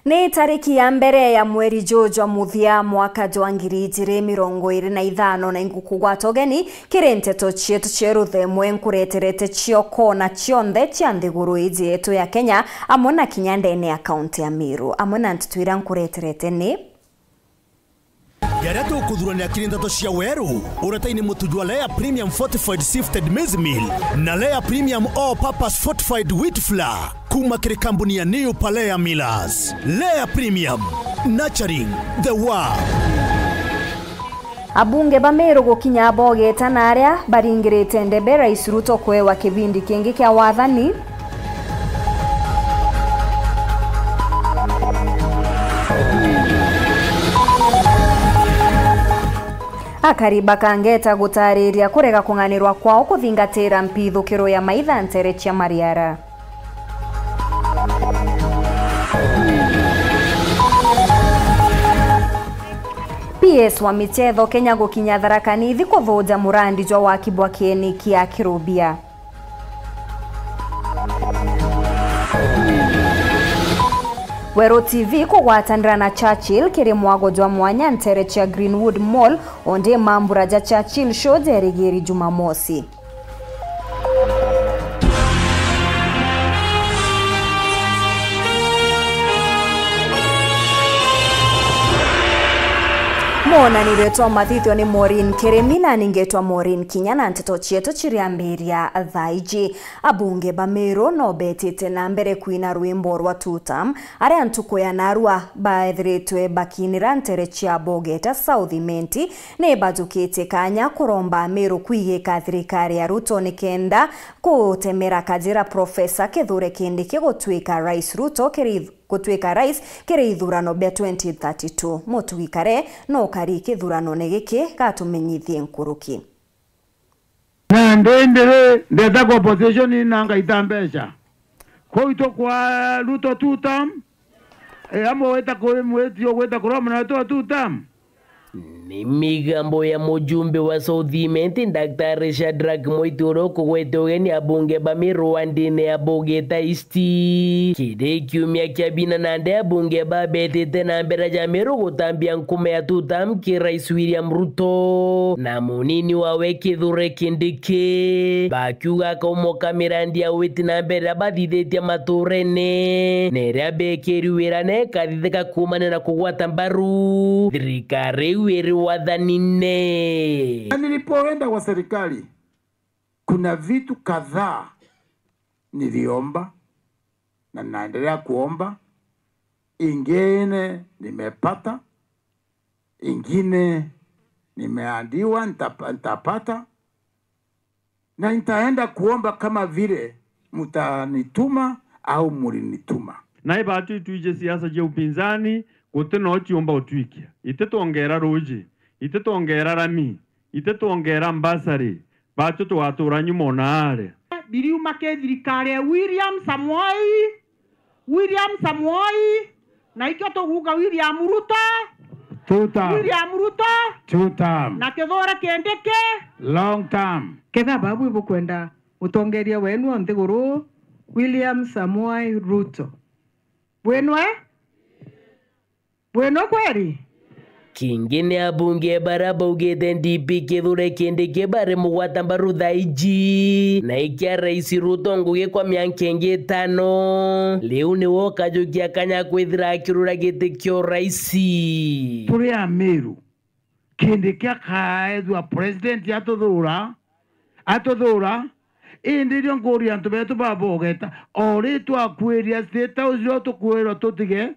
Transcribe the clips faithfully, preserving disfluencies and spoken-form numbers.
Ni tariki ya mbere ya mweri juju jwa muthia mwaka jwa ngiri ijiri mirongo iri na ithano, na ingukugwata ugeni kiri nteto cietu cia ruthemwe nkureterete cio kona cionthe cia nthiguru iji yetu ya Kenya, amwe na kinya ndene ya kaunti ya Meru. Amwe na nteto iria nkureterete ni: Jaria tukuthuranira kiri nteto cia weru, uretaini mutu jwa Lea Premium Fortified Sifted Maize Meal na Lea Premium All Purpose Fortified Wheat Flour, kuma kiri kambuni ya New Palea Millers. Lea Premium, nurturing the world. Abunge ba Meru gukinya Bogeta na aria baringirite ndebe Rais Ruto kwewa kibindi kingi kia wathani. Akari bakangeta gutariria kurega kung'anirwa kwao kuthingatira mpithukiro ya maitha ntere cia Mariara. P S wa michetho Kenya gukinya Tharaka Nithi kuthuja murandi jwa waki bwa kieni kia Kirubia. Weru T V kugwatanira na Churchill kiri mwago jwa mwanya ntere cia Greenwood Mall, ondi mambura ja Churchill Show jerigiri Jumamosi. Mwonani wetwa mathithio ni Maureen Kirimi, na ningetwa Maureen Kinya, na nteto cietu ciriambiria thaa iji. Abunge ba Meru no betite na mbere kwina rwimbo rwa Two Term, aria ntuku ya narua baethiritwe bakinira ntere cia Bogeta South Imenti, ni bajukitie kanya kuromba Ameru kwigika thirikari ya Ruto nikenda gutemera kajira Professor Kithure Kindiki gutuika Rais Ruto kiri, gutuika rais kiri ithurano bia twenty thirty-two. Mutugi Kare no kari kithuranone giki gatumenyithie nkuruki. Na ndindi ri, ndeta kwa opposition na ngaita mbeca. Kwou itwe kwa Ruto two term, e, amwe wita kuri mwiti ugwita kuromana na two term. Ni migambo ya mujumbe wa South Imenti, Daktari Shadrack Mwiti, uria ukugwete ugeni abunge ba Meru wandine ya Bogeta East. Kiri kiumia kia bina nande abunge babetite na mbere ja Meru gutambia nkuma ya two term ki Rais William Ruto na munini wawe Kithure Kindiki, bakiuga akaumoka mirandi ya witi na mbere iria bathithitie maturene, na iria bekiri wira na ikathithika kuumania na kugwata mbaru thirikari iu iri wathanine. Na nilipoenda kwa serikali, kuna vitu kadhaa niliomba na naendelea kuomba, ingine nimepata, ingine nimeandiwa nitapa-, nitapata, na nitaenda kuomba kama vile mtanituma au mulinituma. Na ibaatu itwiji siasa cia upinzani, guti no ciumba utwikia. Iti twongera ruuji, iti twongera rami, iti twongera mbasari, baatu tugatuura nyuma o naare. Biriuma ki thirikari ya William Samoei, William Samoei, na ikio tuguuga William Ruto, two term. William Ruto, two term. Na Kithure Kindiki, long term. Kethira babu ibukwenda utongeria wenu o nthiguru, William Samoei Ruto. Bwinwe? Bwino kweri? Kingi ni abunge baria baugite D P Kithure Kindiki bari mugwata mbaru thaa iji, na ikia Rais Ruto ngugi kwa mianka ingi itano. Riu niwe ukajukia kanya kwithira akirura giti kia urais. Turi Amiru, Kindiki akaethua president atuthuura, atuthuura, indi irio nkuuria antu betu babogeta, o ri twakwiria State House rio tukwirwa tutige,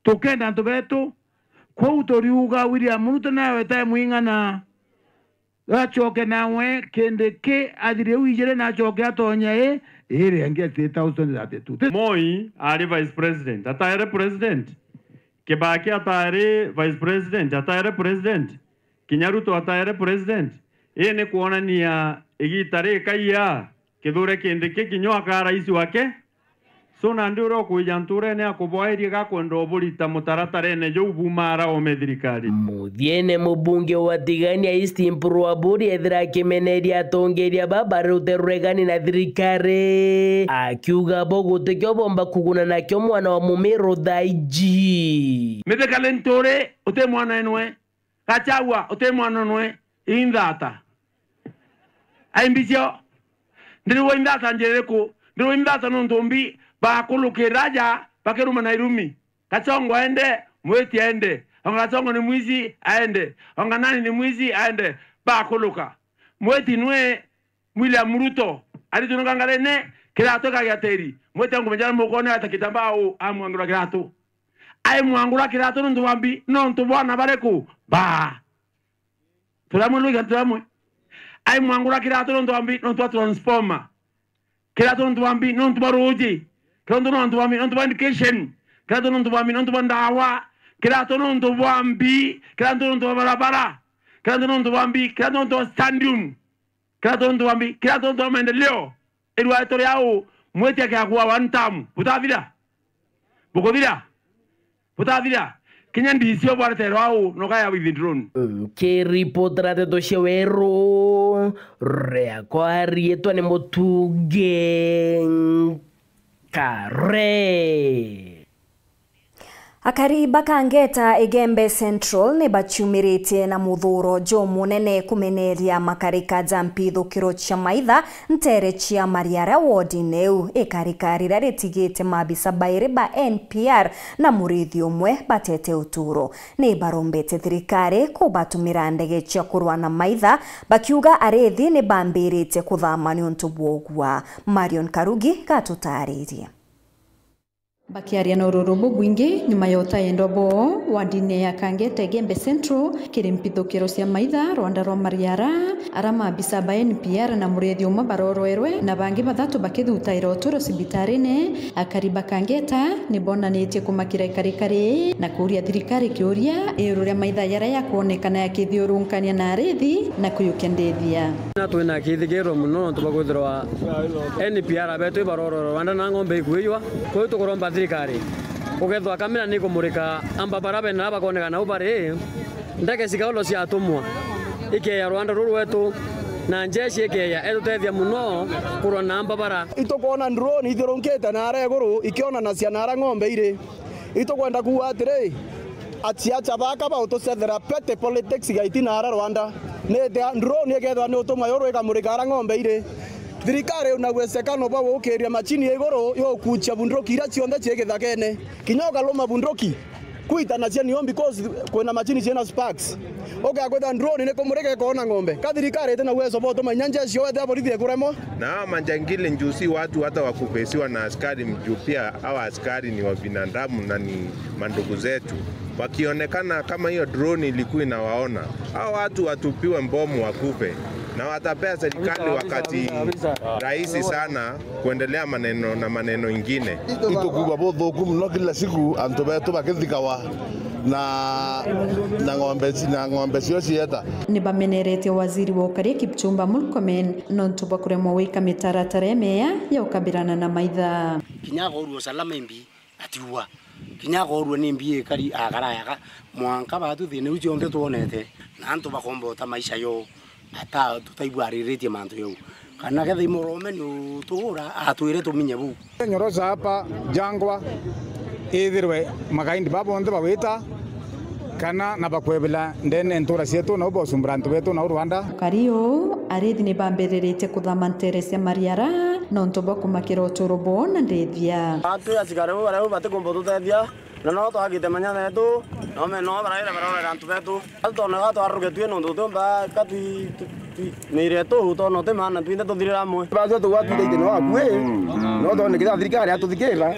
tukenda antu betu. Kwou turiuga William Ruto nawe tae mwing'ana. Acoke nawe Kindiki athire u ijiri na acoke atonye i, iri ingi State House twenty thirty-two. Moi ari vice president, ataere president. Kibaki ataari vice president, ataere president. Kinya Ruto ataere president. Ii ni kwonania igita rikaia Kithure Kindiki kinya akaa rais wake. Tu nandi uria ukwija nturene akuboerie gakwenda uburita mutaratarene juu bumara ome thirikari. Muthiene, mubunge wa Tigania East Mpuru Aburi ethira akimeneria atongeria baba rute ruregani na thirikari, akiuga bo gutikio bomba kuguna nakio mwana wa Mumiru thaiji. Mithikali Nturi uti mwana enwe. Gachagua, uti mwana nwe, inthata. Aimbi cio, ndirigwa inthata njira iriku? Ndirigwa inthata nontu mbi bakulukira aja bakiruma na irumi. Gachongo aende, Mwiti aende. Onga Gachongo ni mwizi, aende. Onga nani ni mwizi, aende. Bakuluka. Mwiti nwe William Ruto, aritununga ngarene, kiratu kagia tiri. Mwite ngume jara mukone ata kitambaa u, amwangura kiratu. Aimwangura kiratu nontu bwa mbi, nontu bwana bariku? Ba. Turamwe lwiga turamwe. Aimwangura kiratu nontu bwa mbi, nontu bwa transformer. Kiratu nontu bwa mbi, nontu bwa ruji. Kiratu nontu bwa mbi, nontu bwa education. Kiratu nontu bwa mbi, nontu bwa ndawa. Kiratu nontu bwa mbi, kiratu nontu bwa barabara. Kiratu nontu bwa mbi, kiratu nontu bwa stadium. Kila tuntu bwa mbi, kila tuntu bwa maendeleo, irua ritwa riau, mwitia kiakua one term. Butathira? Bukuthira? Butathira? Kinya ndisio bwareterwa au, nokaya with drone. Nkiripotera nteto cia weru, riakwa riitwa ni Mutungi Kare. Akari ba Kangeta Igembe Central ni baciumiritie na muthuuro jumunene kumeneria makarika ja mpithukiro cia maitha ntere cia Mariara wodine iu. Ikarika riria ritigite mabisa bairi ba N P R na murithi umwe batete uturo. Ni barombete thirikari kubatumira ndege cia kurwa na maitha, bakiuga arithi ni bambiritie kuthama niuntu bwa ugua. Marion Karugi gatutaririe. Bakiaria na ururu bubwingi nyuma ya utayendwa boo wandine ya Kangeta Igembe Central kiri mpithukiro cia maitha rwanda rwa Mariara, ara mabisa ba N P R na murithi umwe barorwerwe na bangi bathatu bakithutaira uturo cibitarine, akari ba Kangeta ni bonanitie kumakira ikarikari na kuuria thirikari kiuria iguru ria maitha jaria jakwonekana yakithiurunkania na arithi na kuyukia ndithia. Na twina kithigiro muno nontu bwa kwithirwa N P R betu ibarorwerwe rwanda na ng'ombe ikuijwa. Kwou tukuromba thirikari, ukethwa kamera ni ikumurika amba bara bena bakoneka nau bari, ndege cia kaulo cia atumwa ikeya rwanda ruru rwetu, na njeshi ikeya etutethia muno kurwa na amba bara. Itukwona drone ithiurunkite na ara iguru ikionanacia na ara ng'ombe iri. Itukwenda kuuga atiri, aciaca baka bautucethera petty politics gaiti na ara rwanda. Ni atia drone ikethwa ni utumwa yuru ikamurika ara ng'ombe iri? Thirikari ina uwezekano bwa gukiria machini ya iguru yukuchia bunduki iria cionthe cii githakene. Kinya ukaluma bunduki, kuitanacia nio because kwina machini ciina sparks. Ukakwitha drone ni kumurika ikoona ng'ombe. Ka thirikari itina uwezo bwa utuma inya njeshi yoete ya borithi ikuremwa. Na hawa majangili juu si watu hata wa kupesiwa na askari juu pia hawa askari ni wa binadamu na ni mandugu zetu. Wakionekana kama hiyo drone ilikuwa inawaona, hao watu watupiwe mbomu wakufe, na watapea serikali wakati rahisi sana kuendelea maneno na maneno ingine. Itukuigua buthuku muno kila siku antu betu bakithikawa na, na ng'ombe ci-, na ng'ombe cio cieta. Ni bameneretie waziri wa ukari Kipchumba Murkomen nontu bwa kuremwa gwika mitaratara imeya ya ukabirana na maitha. Kinya akorua usalama imbi atiua. Kinya akorua ni mbi ikari akarayaga. Mwanka batu thina iu cionthe twonete, na antu bakombota maisha yo, ata tutaigua ariritie mantu jau. Kana ketha imurome ni utuura, atwire tuminye buu. Nyorosa hapa Jangwa, ithirwe magaindi ba bonthe bawita, kana na bakwebela ndene ntura cietu, nau bocumbura antu betu nau Rwanda. Ukari uu, arithi ni bambiriritie kuthama ntere cia Mariara, nontu bwa kumakira uturo bwoo na ndithia. Atwi asikari bau baria batikumba ututethia, na no twagite manyatha yetu, no me no baraira barorera antu betu. Atwi tona gatwaruruketue nontu tutumba ka twi, twi, twi, Miiri yetu, tona uti maana, twinthe tuthirira amwe. Bacio tugwatwire itino waku, ii, no tone kinya thirikari yatuthikirira,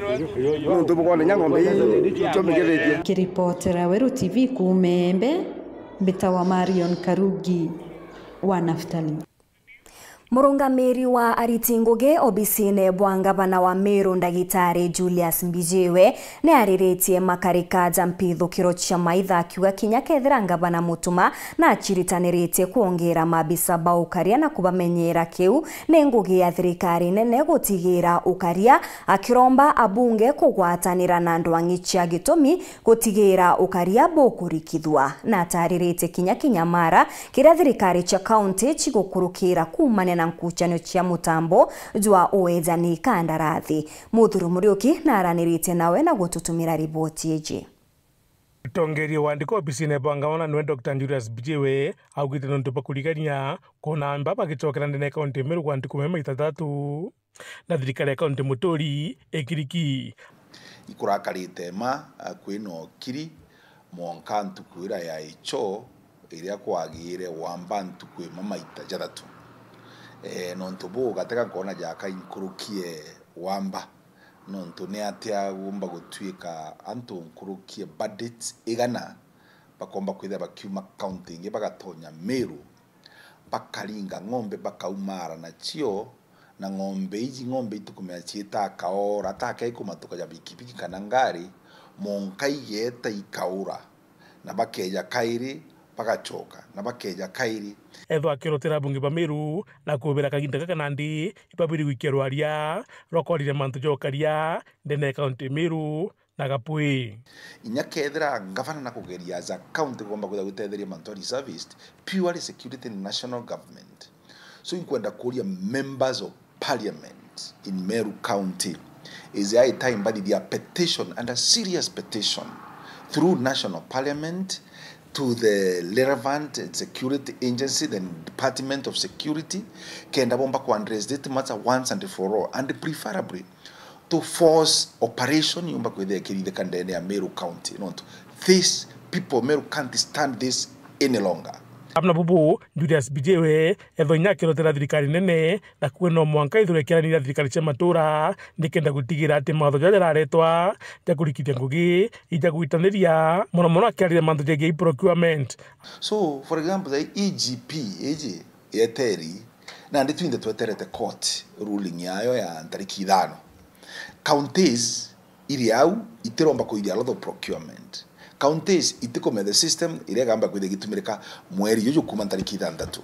nontu bukone nya ng'ombe ii, icio mbigithitie. Kiripotera Weru T V kuuma Embe, mbitawa Marion Karugi wa Naftali. Murungamiri wa ariti ngugi obisine bwa ngavana wa Meru, Ndagitari Julius Mbijiwe, ni ariritie makarika ja mpithukiro cia maitha, akiuga kinya kethira ngavana Mutuma na aciritaniritie kwongera mabisa ba ukaria na kubamenyera, kiu ni ngugi ya thirikari nene gutigira ukaria, akiromba abunge kugwatanira na ndwang'i cia gitumi gutigira ukaria bukurikithua. Na atariritie kinya kinyamara kiria thirikari cia kaunti cigukurukira kuumania na nkucanio cia mutambo jwa uejani kandarathi. Muthuri Muriuki na araniritie nawe na gututumira riboti iji. Mutongeria wa andiko obisine bwa ngavana niwe Doctor Julius Mbijiwe augite nontu bwa kurigania kwona amba bagicokera ndene ya kaunti ya Meru kwa ntuku mema itatatu. Na thirikari ya kaunti Muturi ikiriki. Ikurakarite mma, a, kwina ukiri, mwanka ntuku iria ya icho iria kwagire wamba ntuku imwe maita jathatu. E, nontu buu gatega nkona jaka inkurukie wamba, nontu ni atia gumba gutuika antu nkurukie budget igana bakomba kwithira bakiuma kaunti ingi bagatonya Meru, bakaringa ng'ombe, bakaumara nacio, na ng'ombe iji, ng'ombe itikumenya ciita kaora, ta kea ikumatuka ja bikibiki kana ngari, monka igeeta ikaura, na bakeeja kairi, bagacoka, na bakeeja kairi. Ethwa akirotera abunge ba Meru na kubira kaginda gaka nandi ibabiri gwikia rwaria rwa kwarire mantu ja ukaria ndene ya kaunti Meru, na gapwi. Inya kethira ngavana na kugeria as a county kuomba kwithira gwitetheria mantu ari serviced, purely security ni national government. So inkwenda kuria members of parliament in Meru County, is high time bathithia petition and a serious petition through national parliament to the relevant security agency, the Department of Security, kenda bomba ku address this matter once and for all, and preferably to force operation yumba kwithira ikirithika ndene ya Meru County, nontu these people, Meru can't stand this any longer. Abna bubu, Julius Mbijiwe ethwa inya akirotera thirikari nene, na kuwe no mwanka ithirwe ikiaranira thirikari cia matura, nikenda gutigira ati mawatho jaria jararetwa ja kurikithia ngugi ija gwitaniria, mono mono akiarire mantu jegie procurement. So, for example, the E G P iji yeteri, nandi twinthe tweterete court ruling yayo ya ntariki ithano. Counties iri au itiromba kuithia a lot of procurement. Counties itikumenya the system iria igamba kwithia igitumirika mweri juju kuma ntariki ithanthatu.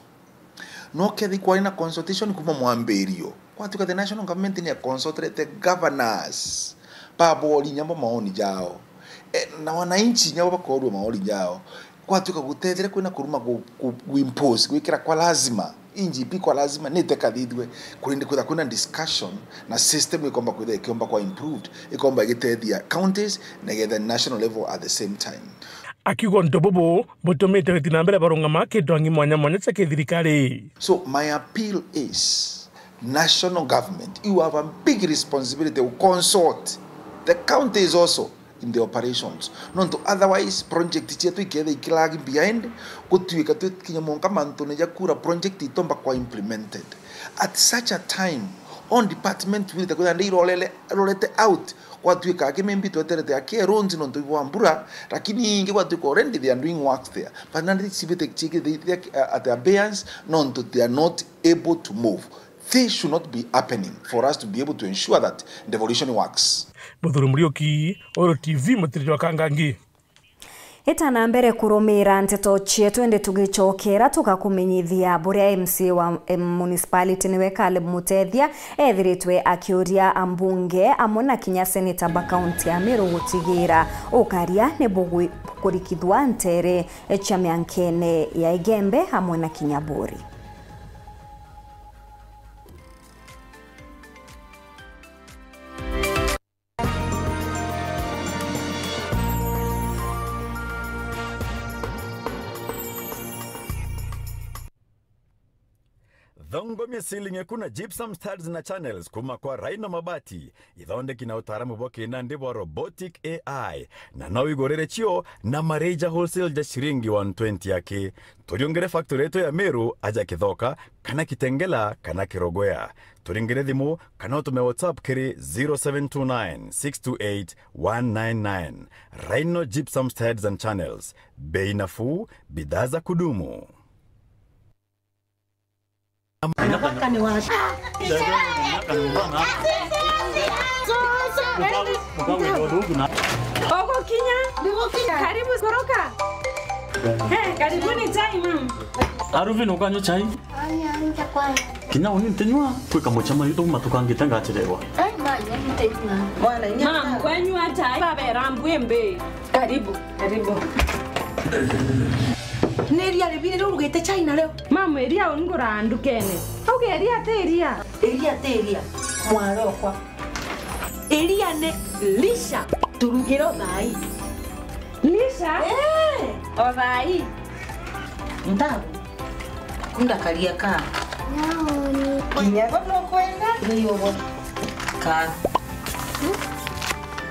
No kethira kwari na consultation kuma mwambirio, gwatuika the national government ni ya consultete governors, babori nyabo maoni jao. E, na wananchi nyabo bakorua maoni jao. Gwatuika gutethire kwina kuruma gu-, gu-, gu-impose, gwikira kwa lazima, E G P kwa lazima, ni tekathithue, kurindi kwithira kwina discussion na system ikomba kwithira ikiomba kwa improved, ikomba igitethia counties, na igetha national level at the same time. Akiuga untu bubu butumite giti na mbere barungama kintwang'i mwanya mwanya cia kithirikari. So my appeal is, national government, you have a big responsibility to consult the counties also in the operations. Nontu otherwise project cietu iketha iki lag behind, gutuika twikinya mwanka mantune ja kura project itomba kwa implemented. At such a time, all department wirite kwithira ndirorere, rorete out, gwatuika aki maybe tweterete aki roads nontu ibwa mbura, lakini ingi gwatuika already they are doing works there. But nandi cibite ciikite at abeyance nontu they are not able to move. This should not be happening for us to be able to ensure that devolution works. Muthuri Muriuki, Oro T V, Mutiri jwa Kangangi. Ita na mbere kurumira nteto cietu, indi tugicokera tugakumenyithia buria M C A wa, em, municipality niwe Caleb Mutethia ethiritwe akiuria ambunge amwe na kinya seneta ba kaunti ya Meru gutigira ukaria ni bugwi-, bukurikithua ntere cia miankene ya Igembe amwe na kinya Buri. Thongomia ceiling eku na gypsum studs na channels kuma kwa Rhino Mabati, ithondeki na utaaramu bwa kinandi bwa robotic A I, na no igurire cio na mareja wholesale ja ciringi one twenty aki. Turiungire factory yetu ya Meru aja Kithoka, kana Kitengela, kana Kirogwea. Turingire thimu kana utume WhatsApp kiri zero seven two nine six two eight one nine nine. Rhino Gypsum Studs and Channels. Bei nafuu, bidhaa za kudumu. Mwanaka ni wa. Ugukinya. Karibu kuroka. Eh, karibuni chai, ma'am. Aruvin, ukanywa chai? Kinya uni ntinywa, kwika mucemanio tuma tukangite ngacherewa. Ma'am, kwenywa chai, babera mbwimbi. Karibu, karibu. Ni iria ribiri riu urugite chai nario? Ma'am, iria ungura ndukene. Auge iria ti iria. Iria ti iria, mwarokwa. Iria ni lisha. Turugire o thaai. Lisha? Eh. O thaai. Ndagu. Kunda karia ka. Naoni. Kinya bo nukwenda? Ni ubo. Ka.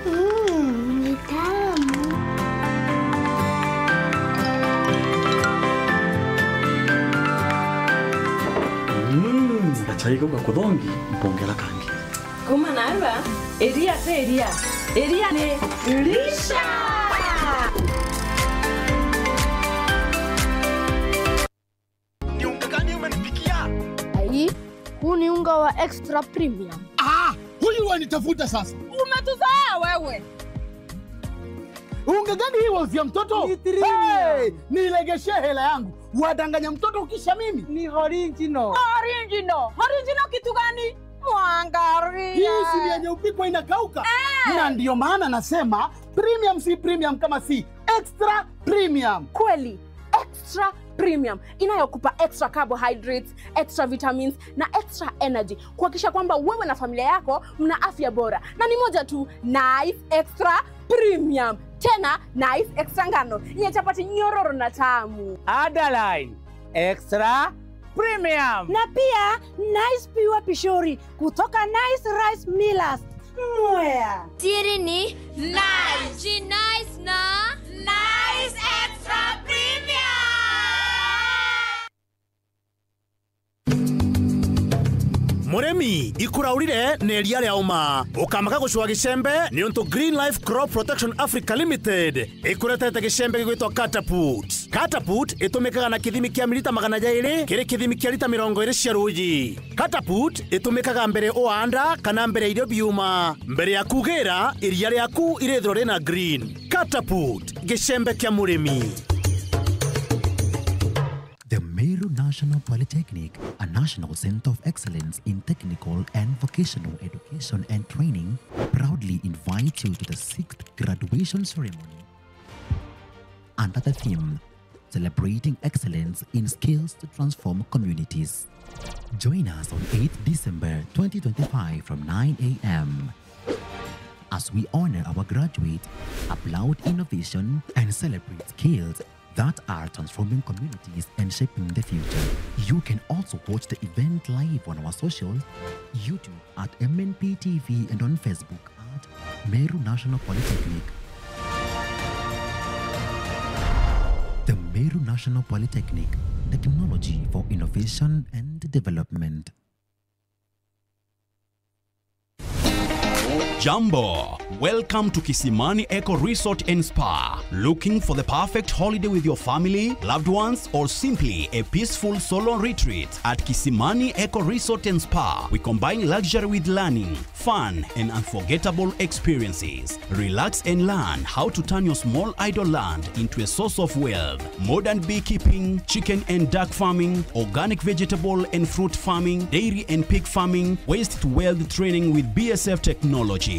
Mm, ni tamu. Mm, gachai kau gakuthongi, mpongera kangi. Kuma narua, iria ti iria. Iria ni lisha. Ni unga gani umenipikia? Ai, huu ni unga wa extra premium. Ah, huyu wanitafuta sasa. Umetuzoea wewe. Unga gani hii wauzia mtoto? Ni premium. Hey, nilegeshee hela yangu. Wadanganya mtoto kisha mimi. Ni original. Original. Original kitu gani? Mwangaria. Hii si ni yenye upikwa inakauka? Eh. Na ndio maana nasema premium si premium kama si extra premium. Kweli, extra premium inayokupa extra carbohydrates, extra vitamins na extra energy, kuhakikisha kwamba wewe na familia yako mna afya bora. Na ni moja tu, Nice Extra Premium. Tena Nice Extra ngano, yenye chapati nyororo na tamu. Underline, Extra Premium. Na pia Nice Pure Pishori kutoka Nice Rice Millers, Mwea. Siri ni Nice. Ji Nice na Nice Extra Premium. Murimi, ikuraurire na iria ria uma. Ukamaka gucua gicembe, niuntu Green Life Crop Protection Africa Limited ikuretete gicembe gigwitwa Catapult. Catapult itumikaga na kithimi kia milita magana jairi kiri kithimi kia lita mirongo iri cia ruuji. Catapult itumikaga mbere uaanda kana mbere irio biuma. Mbere ya kugira, iria riaku irithirwa rina green. Catapult, gicembe kia murimi. The Meru National Polytechnic, a national center of excellence in technical and vocational education and training, proudly invites you to the sixth graduation ceremony under the theme, Celebrating Excellence in Skills to Transform Communities. Join us on eighth December twenty twenty-five from nine a.m. as we honor our graduates, applaud innovation, and celebrate skills that are transforming communities and shaping the future. You can also watch the event live on our socials, YouTube at M N P T V and on Facebook at Meru National Polytechnic. The Meru National Polytechnic, technology for innovation and development. Jambo! Welcome to Kisimani Eco Resort and Spa. Looking for the perfect holiday with your family, loved ones, or simply a peaceful solo retreat? At Kisimani Eco Resort and Spa, we combine luxury with learning, fun, and unforgettable experiences. Relax and learn how to turn your small idle land into a source of wealth. Modern beekeeping, chicken and duck farming, organic vegetable and fruit farming, dairy and pig farming, waste to wealth training with B S F technology.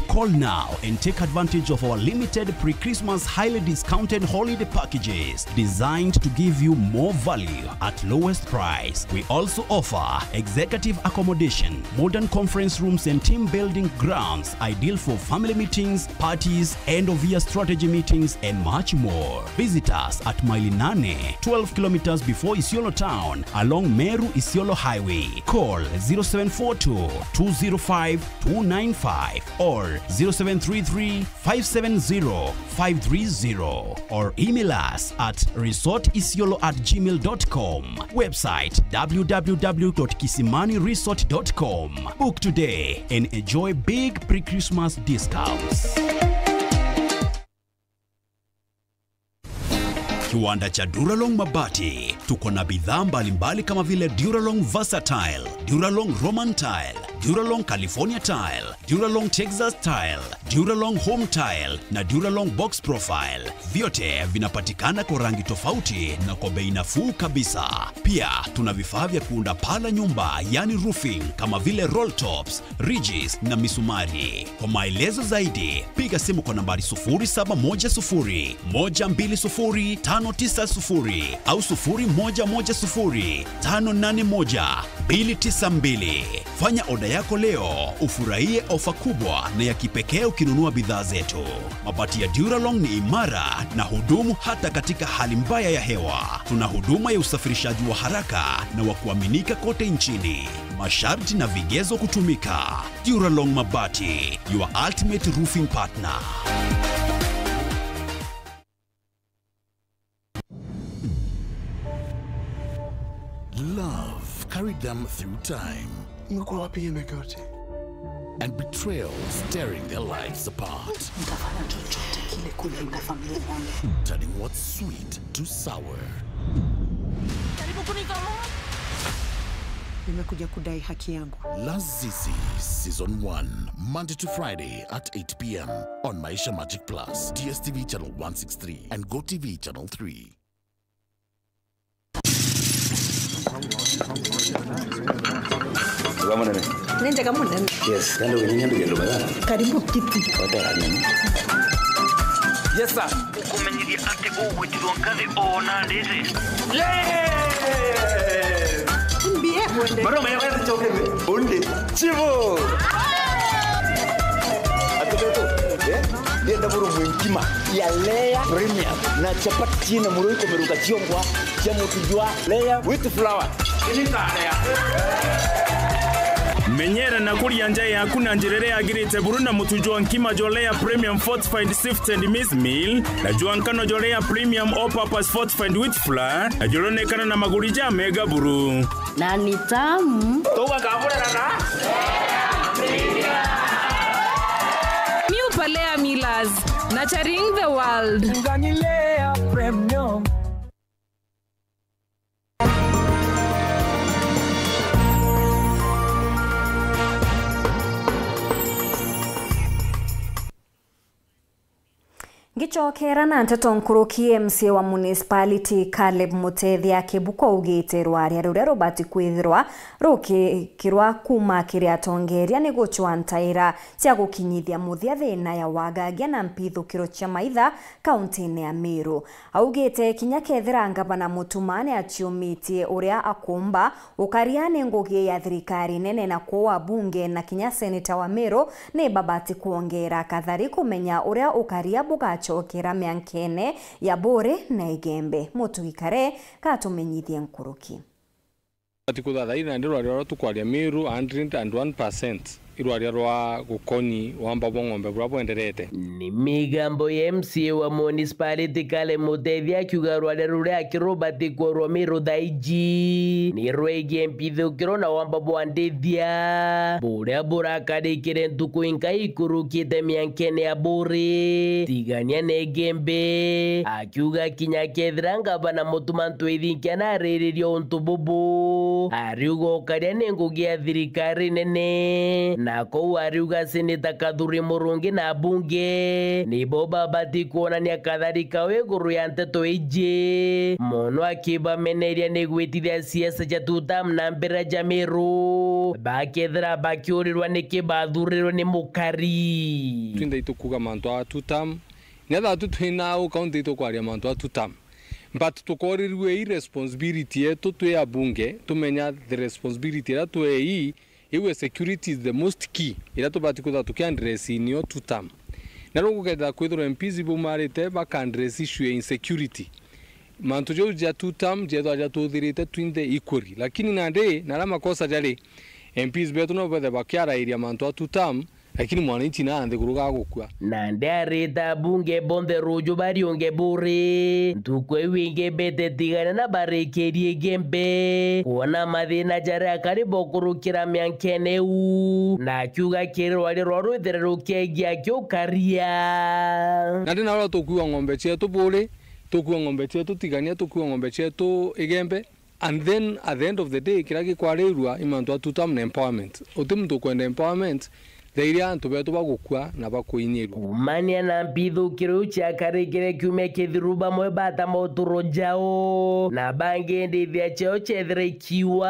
Call now and take advantage of our limited pre-Christmas highly discounted holiday packages designed to give you more value at lowest price. We also offer executive accommodation, modern conference rooms and team building grounds ideal for family meetings, parties, end of year strategy meetings, and much more. Visit us at Maili Nane, twelve kilometers before Isiolo town, along Meru Isiolo Highway. Call zero seven four two, two zero five, two nine five or zero seven three three, five seven zero, five three zero, or email us at resort isiolo at gmail dot com. Website, w w w dot kisimani resort dot com. Book today and enjoy big pre-Christmas discounts. Kiwanda cha Duralong Mabati. Tuko na bidhaa mbalimbali kama vile Duralong Versatile, Duralong Roman Tile, Duralong California Tile, Duralong Texas Tile, Duralong Home Tile na Duralong Box Profile. Vyote vinapatikana kwa rangi tofauti na kwa bei nafuu kabisa. Pia tuna vifaa vya kuunda paa la nyumba, yani roofing, kama vile roll tops, ridges na misumari. Kwa maelezo zaidi, piga simu kwa nambari sufuri saba moja sufuri, moja mbili sufuri, tano tisa sufuri au sufuri moja moja sufuri, tano nane moja, mbili tisa mbili. Fanya oda yako leo, ufurahie ofa kubwa na ya kipekee ukinunua bidhaa zetu. Mabati ya Duralong ni imara na hudumu hata katika hali mbaya ya hewa. Tuna huduma ya usafirishaji wa haraka na wa kuaminika kote nchini. Masharti na vigezo kutumika. Duralong Mabati, your ultimate roofing partner. Love carried them through time. Imekuwa wapi hii miaka yote? And betrayal tearing their lives apart. Nitafanya chochote kile kulinda familia yangu. Turning what's sweet to sour. Karibu kunitoroka. Nimekuja kudai haki yangu. Lazizi Season one, Monday to Friday at eight p m on Maisha Magic Plus, D S T V channel one six three and Go T V channel three. Wega munene. Ni njega munene. Yes, nenda uginyanya nduge ndume. Karibu kiti. Wata ya nini? Yes, sir. Ukumenyithia ati ugwitirwo ngathi o na ndiri. Yes! Mbie mwende. Bado umeelewa choke? Undi. Chivo. Atubeto. Eh? Ndienda buru mwinkima ya layer premium na chapati ciina muro ikomeruka ciongwa cia mutu jwa layer with flour. Menyera na kuria nja yaku na njira iria yagirite buru na mutu jwa nkima jwa layer premium fortified sifted maize meal na jwa nkano jwa layer premium all purpose fortified wheat flour na juronekana na maguri ja mega buru. Na ni tamu. Tugakamurana na New Palea Millers, nurturing the world. Nganilea Premium. Ngicokera na nteto nkuruki, M C A wa municipality Caleb Muteethia Kibuku augite rwaria ruria rubati kwithirwa rukikirwa kuuma kiri atongeria ni gucwa ntaira cia gukinyithia muthia thina ya wagagia na mpithukiro cia maitha kauntine ya Meru. Augite kinya kethira ngavana Mutuma ni aciumitie uria akumba, ukaria ni ngugi ya thirikari nene na kwou abunge na kinya seneta wa Meru ni babati kwongera kathari kumenya uria ukaria bugacokera miankene ya Buuri na Igembe. Mutugi Kare gatumenyithie nkuruki. Ati kuthathaitha nandi rwaria ruria tukwaria Meru hundred and one percent. Irwaria rwa gukonyi wamba bwa ng'ombe buria bwenderete. Ni migambo ya M C A wa municipality Kale Muteethia akiuga rwaria ruria akirubati kworwa Meru thaa iji ni rwegie mpithukiro na wamba bwa ndithia buria burakarikire ntuku inkai ikurukite miankene ya Buuri, Tigania na Igembe. Akiuga kinya kethira ngavana Mutuma Ntwithinkia nariririe untu bubu, ariuga ukaria ni ngugi ya thirikari nene, na kou ariuga seneta Kathuri Murungi na abunge nibo babati kwonania kathari kao iguru ya nteto iji, mono akibameneria ni gwitithia siasa cia two term na mbere ja Meru, bakethira bakiurirwa niki bathurirwe ni mukari. Twinthe itukuga mantu a two term, Nethira tu twina au kaunti itukwaria mantu a two term. But tukorirue i responsibility yetu twi abunge, tumenya the responsibility iria twei, iwe security is the most key, iria tubati kwithirwa tukiaddress nio two term. Na riu gukethira kwithirwa M Ps ibumarite bakaddress issue ya insecurity, mantu jau ja two term jethwa jatuthirite twinthe equally. Lakini nandi, na aria makosa jari, M Ps betu no bethe bakiarairia mantu a two term, lakini mwananchi na nthiguru gagukua. Nandi arita abunge bonthe ruju bariunge Buuri. Ntuku iu ingi bete Tigania na barikirie Igembe. Kwona mathina jaria akari bokurukira miankene iu. Na akiuga kiri rwari rwa rwithere rukegia akiukaria. Nandi narua tukuua ng'ombe cietu Buuri, Tukua ng'ombe cietu Tigania, tukua ng'ombe cietu Igembe, and then at the end of the day, kiria gikwarirua i mantu a two term na empowerment. Uti muntu ukwenda empowerment, thaa iria antu betu bagukua na bakuinyirua. Kumania na mbithukiro iu ciakarikire kiumia kithiru, bamwe batama uturo jao, na bangi ndithia ciao ciethira ikiwa.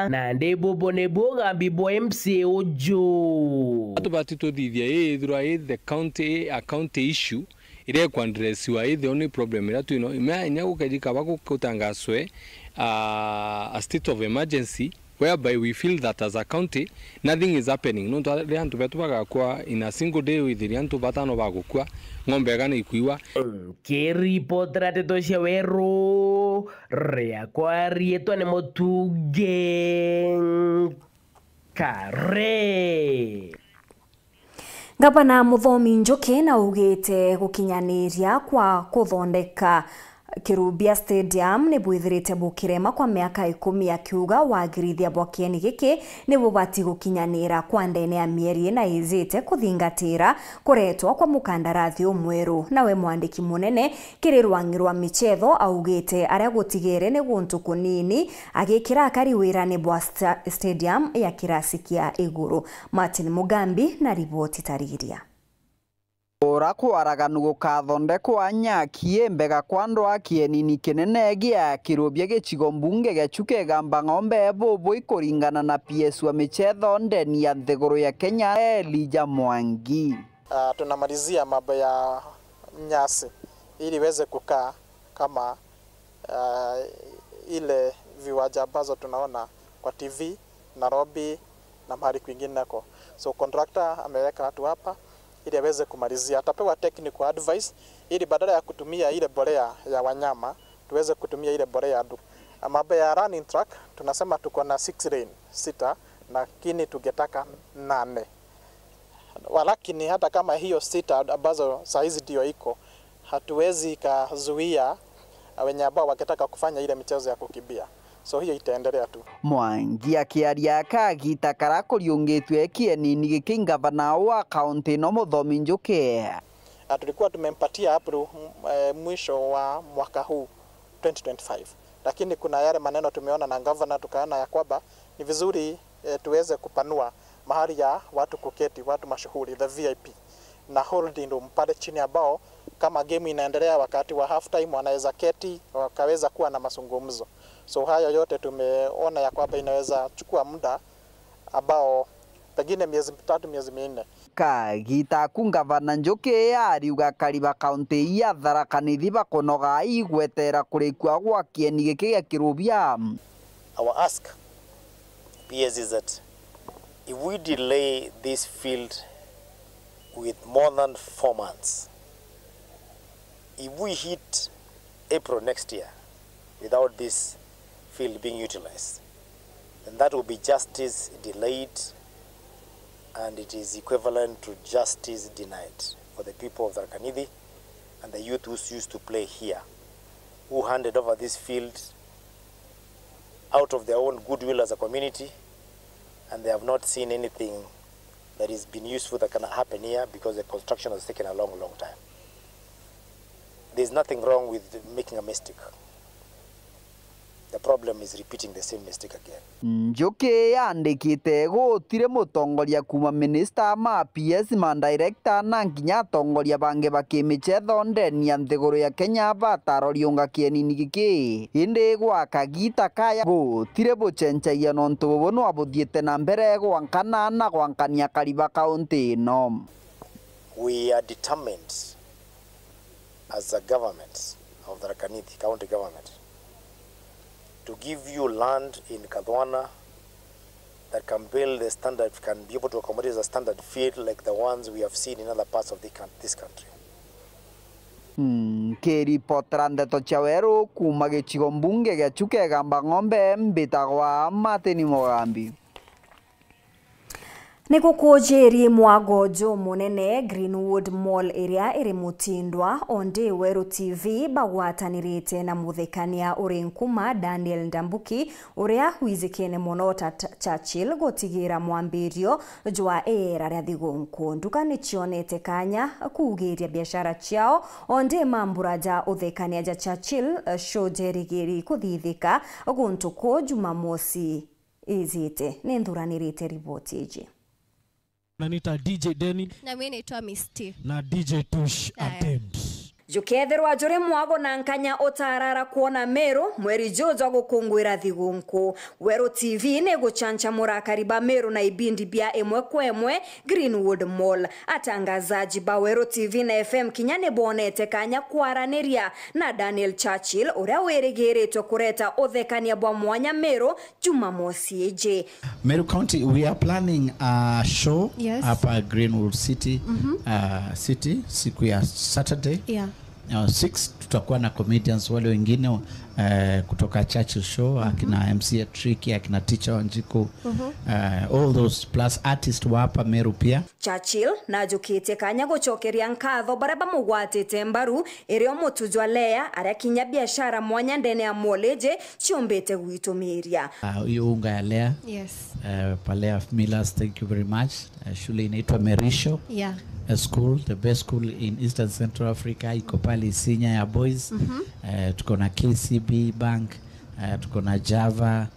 Na ndi bubu nibu ugambi bwa M C A uju. Tubati tuthithia ii ithirwa i the county, a county issue, iria ikwaddressiwa i the only problem iria twino. Imea inya gukeji kaba gu-, gutangaswe, ah, a state of emergency, whereby we feel that as a county, nothing is happening. Nontu riria antu betu bagakua in a single day, withiria antu batano bagukua, ng'ombe igana ikuiwa. Nkiripotera ndeto cia Weru, riakwa riitwa ni Mutungi Kare. Ngavana Muthomi Njuki naugite gukinyaniria kwa kuthondeka Kirubia Stadium ni bwithirite bukirema kwa miaka ikumi, akiuga wagirithia bwa kieni giki ni bubati gukinyanira kwa ndene ya mieri ina ijite kuthingatira kuretwa kwa mukandarathi umweru. Nawe mwandiki munene kiri rwang'i rwa michetho augite aria gutigere ni guntu kunini, agikira akari wirani bwa sta-, stadium ya kirasi kia iguru. Martin Mugambi na riboti tariria. Ura kwaraganu gukathondekwa nyaki imbega kwa andu a kienini kinene gia Kirubia gicigo mbunge gia Chuka Igamba Ng'ombe bubu ikuringana na P S wa michetho ndeni ya nthiguru ya Kenya, Elijah Mwangi. Ah, tunamalizia mambo ya nyasi ili iweze kukaa kama ah, ile viwanja ambazo tunaona kwa T V, Nairobi na mahali kwingineko. So contractor ameweka watu hapa ili aweze kumalizia. Atapewa technical advice ili badala ya kutumia ile mbolea ya wanyama, tuweze kutumia ile mbolea ya du-, mambo ya running track, tunasema tuko na six lane, sita, lakini tungetaka nane. Walakini hata kama hiyo sita ambazo saa hizi ndio iko, hatuwezi ikazuia wenye ambao wakitaka kufanya ile michezo ya kukimbia. So hiyo itaendelea tu. Mwangi akiaria kagita kara kuriungitwe kienini giki, ngavana wa kaunti ino Muthomi Njuki. Na tulikuwa tumempatia April, m-, eh, mwisho wa mwaka huu, twenty twenty-five. Lakini kuna yale maneno tumeona na gavana, tukaona ya kwamba ni vizuri, eh, tuweze kupanua mahali ya watu kuketi, watu mashuhuri, the V I P, na holding room pale chini, ambao kama game inaendelea, wakati wa half time wanaweza keti, wakaweza kuwa na mazungumzo. So hayo yote tumeona ya kwamba inaweza chukua muda ambao pengine miezi mitatu, miezi minne. Kagita aku ngavana Njuki ariuga akari ba kaunti ya Tharaka Nithi bakonoga igwetera kurikua gwa kieni giki gia Kirubia. Our ask, P S, is that if we delay this field with more than four months, if we hit April next year without this field being utilized, then that will be justice delayed, and it is equivalent to justice denied for the people of Tharaka Nithi and the youth who used to play here, who handed over this field out of their own goodwill as a community, and they have not seen anything that has been useful that can happen here because the construction has taken a long, long time. There's nothing wrong with making a mistake. The problem is repeating the same mistake again. Njuki yandikite gutiri mutongoria kuuma minista ma P S, ma director na nginya atongoria bangi ba kimichetho ndeni ya nthiguru ya Kenya bataroriunga kienini giki. Indi gwa kagita kaya gutiri bucenjagia nontu bubu nwa buthiite na mbere gwankana na gwankania akari ba kaunti ino. We are determined as a government of the Tharaka Nithi County Government to give you land in Kathwana that can build the standard, can be able to accommodate a standard field like the ones we have seen in other parts of the coun-, this country. Nkiripotera ndeto cia weru kuuma gicigo mbunge gia Chuka Igamba Ng'ombe, mbitagwa Martin Mugambi. Ni gukujirie mwago jumunene Greenwood Mall iria iri Mutindwa, ondi Weru T V bagwatanirite na muthekania uri nkuma Daniel Ndambuki, uria wijikene mono ta Ch-, Churchill, gutigira mwambirio jwa iera ria thigunku. Nduka ni cionete kanya kuugiria biashara ciao, ondi mambura ja uthekania ja Churchill, eh, show jerigiri kuthithika guntu ku Jumamosi ijite. Ni nthuranirite riboti iji. Na nita D J Denny. Na mimi naitwa Misty. Na D J Tush Aya. Attend. Jukethirwa juri mwago na nkanya utarara kwona Meru, mweri juju wa gukunguira thigunku. Weru T V ni guchanchamura akari ba Meru na ibindi bia imwe kwa imwe Greenwood Mall. Atangazaji ba Weru T V na F M kinya ni bonete kanya kwaraniria na Daniel Churchill, uria wirigiritwe kureta uthekania bwa mwanya Meru Jumamosi iji. Meru County, we are planning a show Yes. hapa Greenwood City, Mhm. uh, City, siku ya Saturday. Yeah. Uh, six, tutakuwa na comedians wale wengine, uh, kutoka Churchill Show, Mhm. akina M C A Tricky, akina Teacher Wanjiku, Mhm. uh, all those, plus artist wa hapa Meru pia. Churchill najukitie kanya gucokeria nkatho baria bamugwatite mbaru, irio mutu jwa Lea, aria kinya biashara mwanya ndene ya mall iji ciumbite gwitumiria. Ah, hiyo unga ya Lea. Yes. Eh, pa Lea Millers, thank you very much. Eh, shule inaitwa Merisho Yeah. eh, School, the best school in Eastern Central Africa, iko pale Isinya ya boys. Mhm. Eh, tuko na K C B Bank, eh, tuko na Java.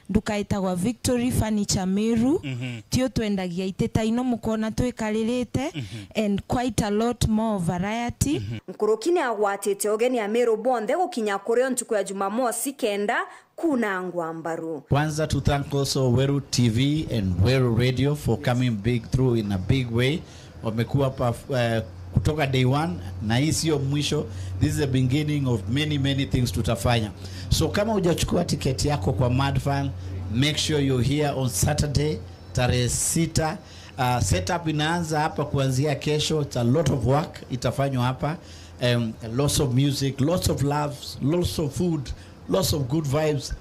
Nduka itagwa Victory Furniture Meru. Mhm. Tio twendagia iti ta ino mukona twikaririte, Mhm. and quite a lot more variety. Mhm. Nkuruki ni agwatite ugeni Ameru bonthe gukinya kurio ntuku ya Jumamosi kenda kunangwa mbaru. Kwanza to thank also Weru T V and Weru Radio for coming big through in a big way. Wamekuwa hapa, eh, kutoka day one, na hii sio mwisho. This is the beginning of many, many things tutafanya. So kama hujachukua tiketi yako kwa Madfun, make sure you're here on Saturday, tarehe sita. Uh, setup inaanza hapa kuanzia kesho. It's a lot of work itafanywa hapa. Um, lots of music, lots of laughs, lots of food, lots of good vibes.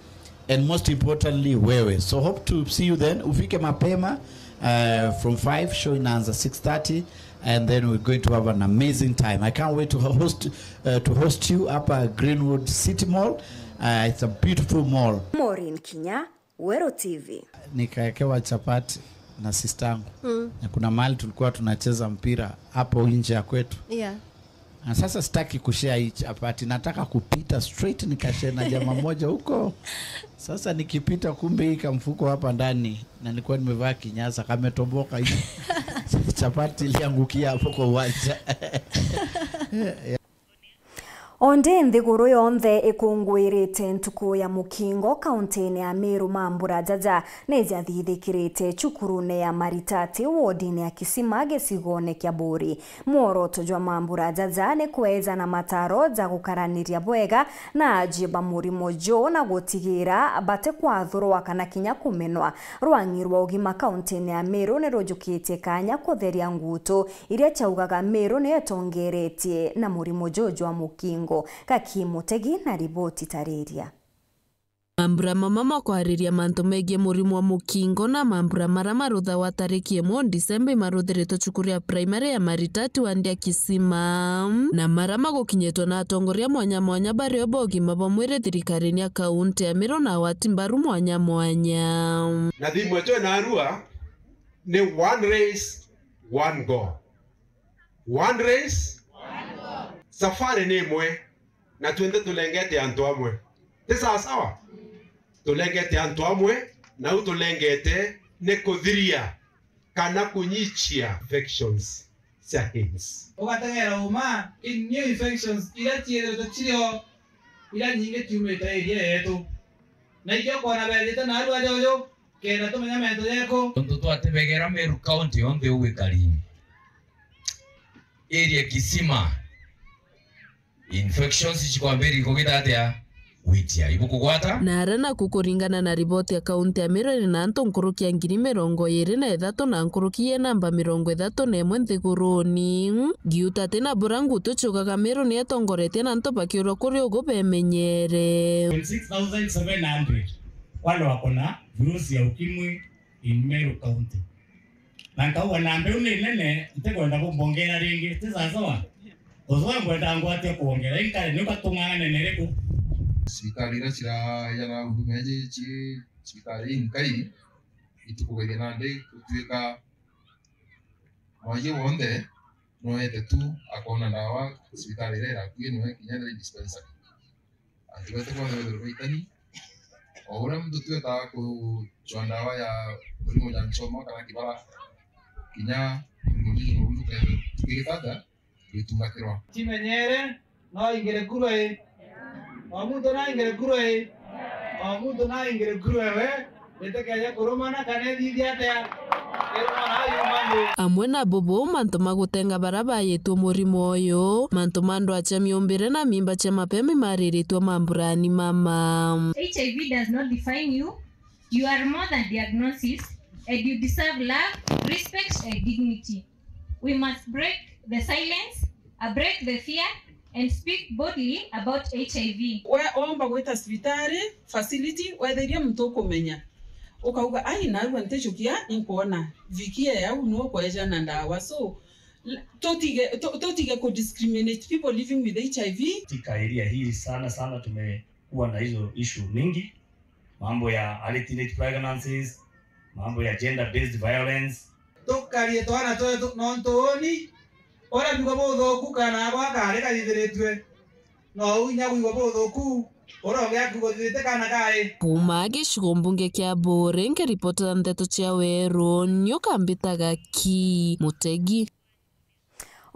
And most importantly, wewe. So hope to see you then. Ufike mapema, uh, from five, show inaanza six thirty, and then we're going to have an amazing time. I can't wait to host, uh, to host you hapa Greenwood City Mall. Uh, it's a beautiful mall. Maureen Kinya, Weru T V. Nikaekewa chapati na sistangu. Mm. Na kuna mahali tulikuwa tunacheza mpira hapo nje ya kwetu. Yeah. Na sasa sitaki kushare hii chapati, nataka kupita straight nikashare na jamaa moja huko. Sasa nikipita, kumbe hii kamfuko hapa ndani, na nilikuwa nimevaa kinyasa, kametoboka hivi. Chapati iliangukia hapo kwa uwanja. Ondi nthiguru yonthe ikunguirite ntuku ya mukingo kauntine ya Meru, mambura jaja ni jathithikirite cukurune ya Maritati, wodine ya Kisima, gicigone kia Buri. Mworoto jwa mambura jaja ni kweja na mataro ja gukaraniria bwega na ajie ba murimo juu na gutigira batikwathurwa kana kinya kumenwa. Rwang'i rwa ugima kauntine ya Meru ni rujukitie kanya kutheria ngutu iria ciaugaga Meru niyo itongeretie na murimo juu jwa mukingo. Gaki Mutegi na riboti tariria. Mambura mama ma kwariria mantu megii murimo wa mukingo na mambura mara maruthawa tariki imwe Disemba imaruthiritwe cukuru ya primary ya Maritati wandi ya Kisima, na mara magukinyitwe na atongoria mwanya mwanya bario ba ugima bwa mwiri thirikarine ya kaunti ya Meru na awati mbaru mwanya mwanya. Na thimu etu enarua ni one race, one goal. One race, safari ni imwe, na twinthe tulengete antu amwe. Ti sawa sawa? Tulengete antu amwe, na u tulengete ni kuthiria kana kunyichia factions cia Kings. Ugategera uma, King new factions iria ciithiritwe cirio, iria nyingi ciumite area yetu. Na ikio kwona bethite na arua jojo, kenda tumenya mento jeku. Tontu twatebegera Meru County yonthe uu ikari. Area Kisima. Infections cikwambiriria kugita atia? Gwitia. Ibukugwata? Na ara naku kuringana na riboti ya kaunti ya Meru iri na antu nkuruki ya ngiri mirongo iiri na ithatu na nkuruki ye namba mirongo ithatu na imwe nthiguruni. Ngiuta ati na bura ngutu ciugaga Meru ni etongoretie na antu bakiurwa kuri ugu bemenyere. Six thousand seven hundred wale wako na virusi ya ukimwi in Meru County. Na nkauga, "Namba iu ni nene, ntikwenda kumbongera ringi." Ti sawasawa? Uthwa ngwenda ngwate kuongera, inkare niu katung'ana nene riku? Cibitari iria cirajana huduma iji ci cibitari inkai, itukugeria nandi gutuika mwajie wonthe noete tu akona ndawa cibitari iria irakui, noe kinya ethira i dispensary. Antu betu bonthe bethirwe baitani. O uria muntu tu etaga kucwa ndawa ya murimo ja ncoma kana kibara, kinya murimo juju nobu tukethirwa tukigitata twitungatirwa. Cimenyere, no ingire kuro i. O muntu no ingire kuro i. O muntu no ingire kuro ewe. Itikeje kurumana kana ithithie atia? Irumana ayu mandu. Amwe na bubu, mantu ma gutenga bara bayitwe murimo uyu, mantu ma ndwaa cia miumbire na mimba cia mapema imariritwe mamburani mama. H I V does not define you. You are more than diagnosis, and you deserve love, respect, and dignity. We must break the silence, uh, break the fear, and speak boldly about H I V. We omba gwita cibitari, facility, wethirie muntu ukumenya. Ukauga, "Ai, narua ntijukia, inkwona." Vikie au ni ukweja na ndawa. So, l-, tutige, tu-, tutige ku discriminate people living with H I V. Katika area hii sana sana tumekuwa na hizo issue mingi. Mambo ya early teenage pregnancies, mambo ya gender based violence. Tukarie twana twetu, nontu uni uria bigwa buthuku kana agwa kari kathithiritue, nou inya bwigwa buthuku uria ungi akiuga uthithite kana kari. Kuuma gicigo mbunge kia Buuri, nkiripotera ndeto cia Weru, nyoka mbitaga Ki Mutegi.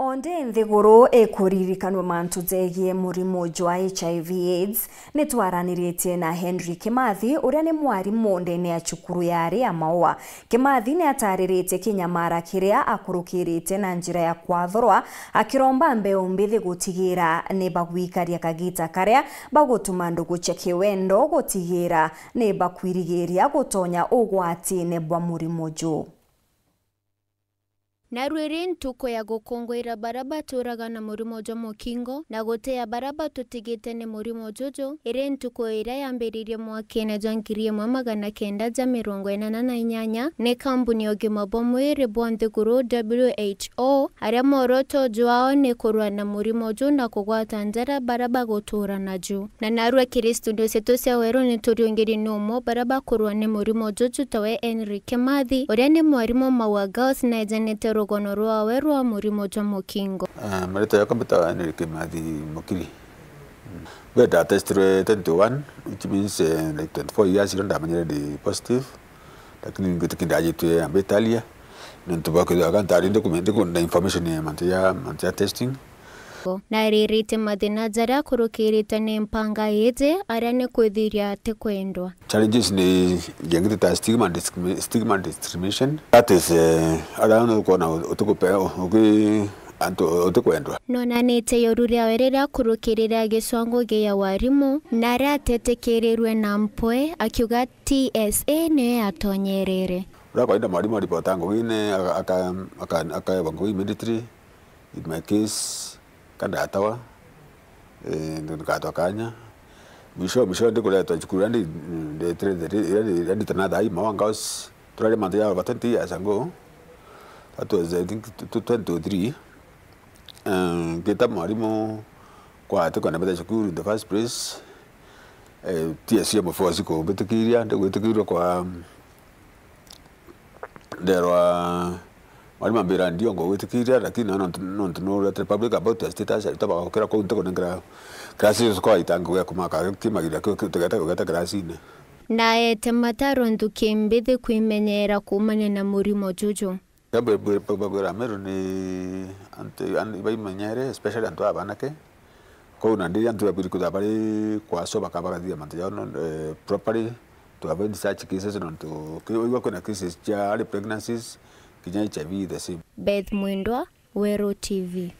O ndi nthiguru ikuririkanua mantu jegie murimo jwa H I V AIDS, ni twaraniritie na Henry Kimathi, uria ni mwarimu ndene ya cukuru ya ari ya Maua. Kimathi ni atariritie kinyamara kiria akurukirite na njira ya kwathorwa, akiromba mbeu mbithi gutigira ni bagwikaria kagita karia bagutuma ndugu cia kiwendo gutigira ni bakwirigiria gutonya ugwatine bwa murimo juu. Narua iri ntuku ya gukunguira baria baturaga na murimo jwa mukingo na gutea baria batutigite ni murimo juju, iri ntuku iria yambiririe mwakene jwa ngiri imwe magana kenda ja mirongo inana na inyanya ni kambuni ya ugima bwa mwiri bwa nthiguru, W H O, aria mworoto jwao ni kurua na murimo juu na kugwata njara baria bagutura naju. Na narua kiri studio cietu cia Weru ni turiungiri ni umwe baria bakurua ni murimo juju tawe Henry Kimathi, uria ni mwarimu Maua Girls na ejanite rugono rwawe rwa murimo jwa mukingo. Ah, maritwa yakwa mbitawa Henry Kimathi Mukiri. Mbere ndatestirwe twenty one, which means, eh, like twenty four years ago ndamenyire ndi positive. Lakini ngwitikia ndajitwe ambitalia, nontu bwa kwithirwa ka ntari ndikumenya, ndikuna information ya mantu ya, mantu ya testing. Naririte mathina jaria akurukirite ni mpanga iji, aria ni kwithiria atikwendwa. Challenges ni jengite ta stigma and discrimi-, stigma and discrimination. That is, eh, aria ni ukwona utikupe-, uki-, antu utikwendwa. Nonanite ioru riawe riria akurukirire agicwa ngugi ya warimu, na aria atetikirirwe na mpwe, akiuga T S A niyo yatonyerere. Uria kawaida mwarimu aripota ngugine, aka-, aka-, aka-, akaewa ngugi immediately. In my case, kandatawa, eh, ndikatwa kanya. Mwisho, mwisho ndikuretwa cukuru, andi, ndetire the, andi tana thai Maua Girls. Turari mantu ya over twenty years ago. That was, I think, tw-, tw-, twenty oh three. Eh, ngita mwarimu kwa ati kwenda mbete cukuru in the first place. Eh, T S C ya mufosi kumbitikiria, ndigwitikirirwa kwa nderwa mwarimu ambira ndio ngugwitikiria, lakini nontu, nontu nuretire public about your status, aritwa bagukira kuu ntikunengera classes kwa itangu ya kumaka kimagiria kiu, kiu tugeta, tugeta classine. Naete mataro nthuki mbithi kwimenyera kuumania na murimo juju. Kiria mbwira Meru ni antu, an-, baimenyere, especially antu aba banake. Kwou nandi antu babwiri kwithirwa bari kwaso baka-, bagathithia mantu jao, no, eh, properly to avoid such cases, nontu ki-, igua kwina cases cia early pregnancies, kinya H I V the same. Beth Mwendwa, Weru T V.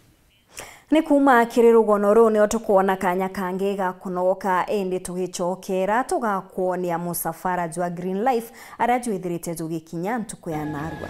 Ni kuuma kiri rugono ruu nio tukwona kanya kangi ga kunogoka, indi tugicokera tugakwonia musafara jwa Green Life aria jwithirite jugikinya ntuku ya narua.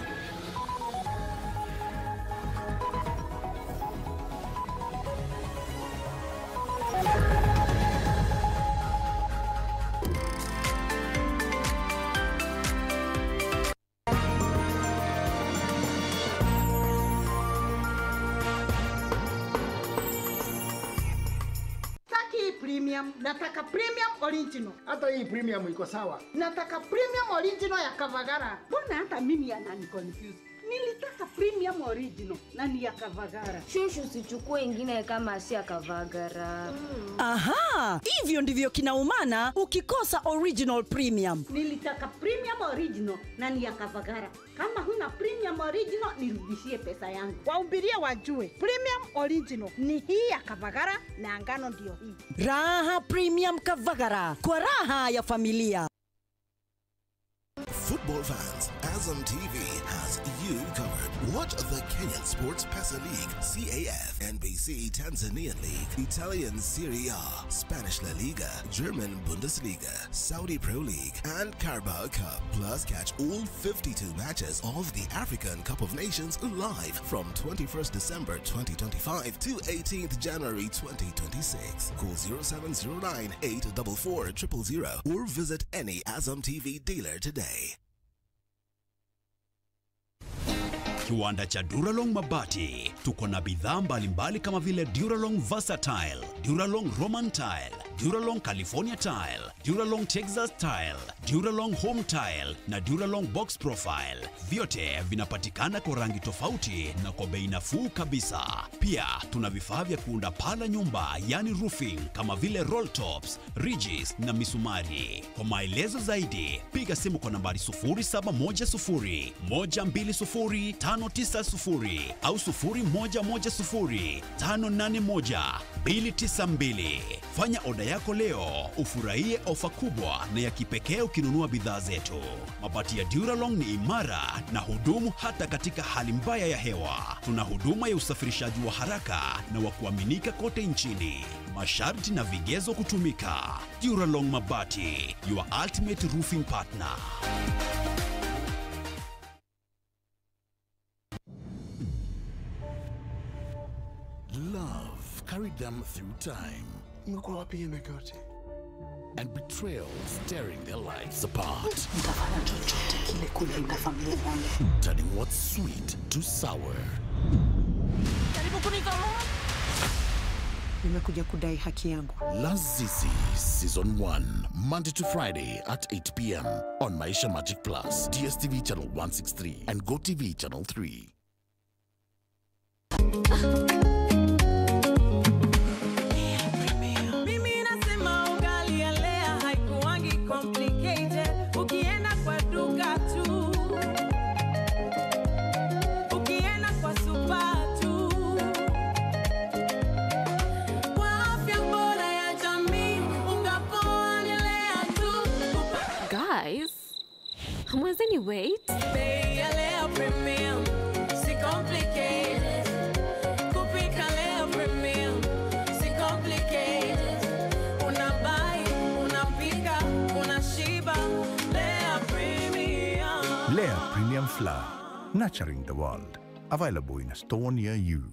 Nataka premium original. Hata hii premium iko sawa. Nataka premium original ya Kavagara. Mbona hata mimi anani confuse? Nilitaka premium original na ni ya Kavagara. Shushu, usichukue ingine kama si ya Kavagara. Aha, hivyo ndivyo kinaumana ukikosa original premium. Nilitaka premium original na ni ya Kavagara. Kama huna premium original, nirudishie pesa yangu. Waumbirie wajue, premium original ni hii ya Kavagara na ngano ndio hii. Raha premium Kavagara, kwa raha ya familia. Football fans, Azam T V has you covered. Watch the Kenyan Sports Pesa League, C A F, N B C Tanzanian League, Italian Serie A, Spanish La Liga, German Bundesliga, Saudi Pro League, and Carabao Cup. Plus, catch all fifty-two matches of the African Cup of Nations live from twenty-first December twenty twenty-five to eighteenth January twenty twenty-six. Call zero seven zero nine, eight double four, triple zero or visit any Azam T V dealer today. Kiwanda cha Duralong Mabati. Tuko na bidhaa mbalimbali kama vile Duralong Versatile, Duralong Roman Tile, Duralong California Tile, Duralong Texas Tile, Duralong Home Tile na Duralong Box Profile. Vyote vinapatikana kwa rangi tofauti na kwa bei nafuu kabisa. Pia tuna vifaa vya kuunda paa la nyumba, yani roofing, kama vile roll tops, ridges na misumari. Kwa maelezo zaidi, piga simu kwa nambari sufuri saba moja sufuri, moja mbili sufuri, tano tisa sufuri au sufuri moja moja sufuri, tano nane moja, mbili tisa mbili. Fanya oda yako leo, ufurahie ofa kubwa na ya kipekee ukinunua bidhaa zetu. Mabati ya Duralong ni imara na hudumu hata katika hali mbaya ya hewa. Tuna huduma ya usafirishaji wa haraka na wa kuaminika kote nchini. Masharti na vigezo kutumika. Duralong Mabati, your ultimate roofing partner. Love carried them through time. Imekuwa wapi hiyo miaka yote? And betrayal tearing their lives apart. Nitafanya chochote kile kulinda familia yangu. Turning what's sweet to sour. Karibu kunitoroka. Nimekuja kudai haki yangu. Lazizi Season one, Monday to Friday at eight p m on Maisha Magic Plus, D S T V channel one six three and Go T V channel three. Mimi nasema ugali ya Lea haikuwangi complicated. Ukienda kwa duka tu, ukienda kwa supa tu, kwa afya bora ya jamii, unga poa ni Lea tu. Guys, mwezeni wait. Bei ya Lea Premium, si complicated. Kupika Lea Premium, si complicated. Una buy, unapika, unashiba. Lea Premium. Lea Premium Flour, nurturing the world. Available in a store near you.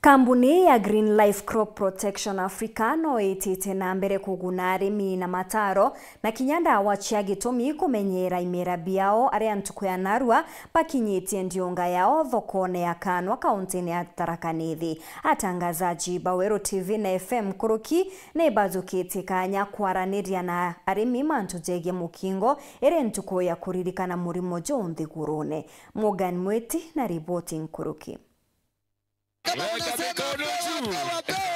Kambuni ya Green Life Crop Protection Africa no itite na mbere kuguna arimi na mataro na kinya ndawa cia gitumi kumenyera imera biao, aria ntuku ya narua bakinyitie ndiunga yao thokone ya Kanwa, kauntini ya Tharaka Nithi. Atangazaji ba Weru T V na F M nkuruki ni bajukitie kanya kwaraniria na arimi mantu jegie mukingo iri ntuku ya kuririkana murimo juu nthigurune. Morgan Mwiti na riboti nkuruki.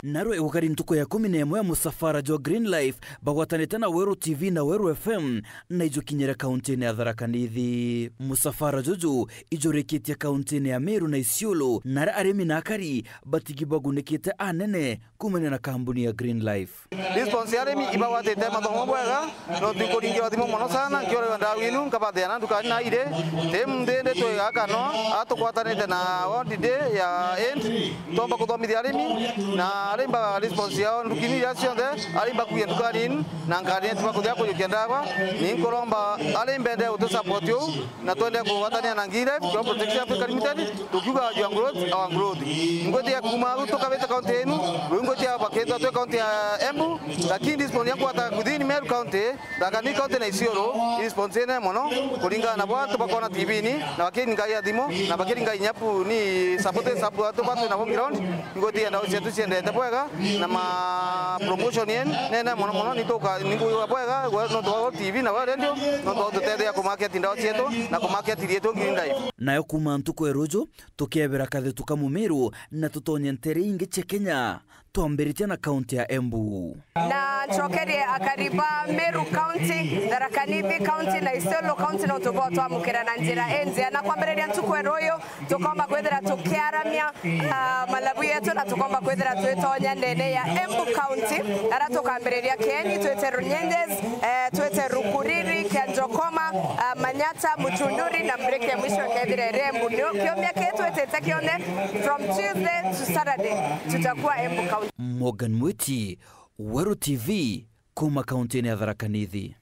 Narua igukari ntuku ya kumi na imwe ya musafara jwa Green Life bagwatanite na Weru T V na Weru F M na ijukinyire kauntini ya Tharaka Nithi. Musafara juju ijurikitie kauntini ya Meru na Isiolo, na aria arimi na akari batigi bagunikite anene kumania na kambuni ya Green Life. Response ya arimi ibagwatite mathomo bwega, no twikuringira thimu mono sana, nkioragwa ndawa inu, nkabathia na ndukani na ire, ti mthindi twi gakano, atugwatanite na ward day ya end, twomba kuthomithia arimi, na arimi ba response yao ndukini iria cionthe, arimi bakuya ndukani inu, na nkani tubakuthia kujukia ndawa, ni nkuromba arimi bende gutu support uu, na twende kugwatania na Ngire, Crop Protection Africa Limited, tukiuga your growth, our growth. Ngwiti ya kuma au tukabite kaunti yenu, riu ngwiti ya bakitwa twi kaunti ya Embu, lakini discipline ya kwata kuthi Ni Meru County, Tharaka Nithi County na Isiolo, i response ine mono, kuringana na bwa antu bakona T V-ini, na bakiringa ya thimu, na bakiringa inya pu-, ni support, support, antu batu na bo ground, ingwitikia ndawa cietu ciendete bwega, na ma promotion yen, nene mono mono, nituka, ningwigua bwega, gwe, nontu wa T V na wa radio, nontu wa tutethia ku market ndawa cietu, na ku market rietu Green Life. Nayo kuma ntuku ya ruju, tukebera kathetu ka Mumiru, na tutonye ntere ingi cia Kenya. Twambiritie na kaunti ya Embu. Na ncokerie akari ba Meru County, Tharaka Nithi County na Isiolo County nontu bwa twamukira na njira injea. Na kwambiriria ntuku ya ruyu, tukomba kwithira tukiaramia, ah, malabu yetu na tukomba kwithira twitonya ndene ya Embu County, ara tukambiriria Kieni, twite Runyenjes, eh, twite Rukuriri, Kianjokoma, ah, Manyata, Muchunduri na break ya mwisho ikethira iri Embu. Ni kiumia kii twitite kionthe, from Tuesday to Saturday, tutakuwa Embu County. Morgan Mwiti, Weru T V, kuma kaunti-ini ya Tharaka Nithi.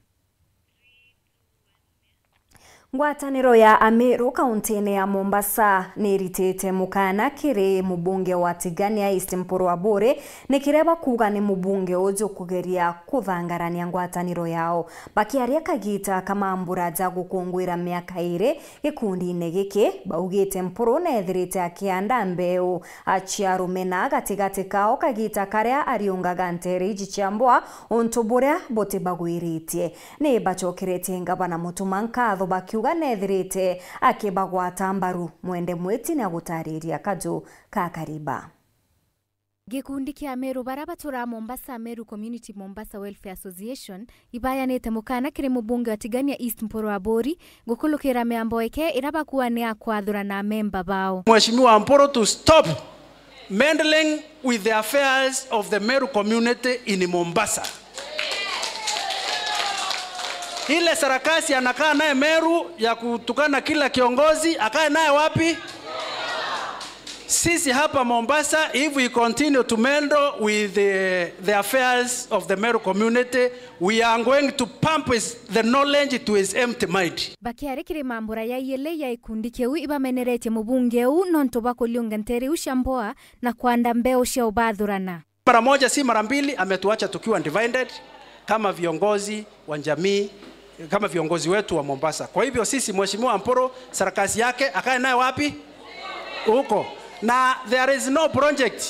Ngwataniro ya Ameru kaunti-ini ya Mombasa ni iritite mukana kiri mubunge wa Tigania East Mpuru Aburi ni kiria bakuuga ni mubunge uju kugeria kuthangarania ngwataniro yao. Bakiaria kagita ka mambura ja gukunguira miaka iri gikundi-ini giki, baugite Mpuru neethirite akianda mbeu cia rumena gatigati kao kagita karia ariungaga ntere iji cia mbwa untu buria butibagwiritie. Ni bacokeretie ngavana Mutuma nkatho bakiuga neethirite akibagwata mbaru. Mwende Mwiti ni agutariria kaju ka Kariba. Gikundi kia Ameru baria baturaa Mombasa, Meru Community Mombasa Welfare Association, ibayanite mukana kiri mubunge wa Tigania East Mpuru Aburi gukulukira miambo eke iria bakuuga ni ya kwathurana amemba bao. Mheshimiwa Mpuru to stop meddling with the affairs of the Meru community in Mombasa. Ile sarakasi anakaa naye Meru ya kutukana kila kiongozi, akae naye wapi? Sisi hapa Mombasa, if we continue to meddle with the, the affairs of the Meru community, we are going to pump his, the knowledge to his empty mind. Bakiari kiri mambura ya yele ya ikundi kiu, ibameneretie mubunge uu nontu bwa kuriunga ntere iu cia mboa na kwanda mbeu cia ubathurana. Mara moja si mara mbili ametuacha tukiwa divided kama viongozi wa jamii, kama viongozi wetu wa Mombasa. Kwa hivyo sisi, Mheshimiwa Mpuru, sarakasi yake akae naye wapi? Huko. Na there is no project.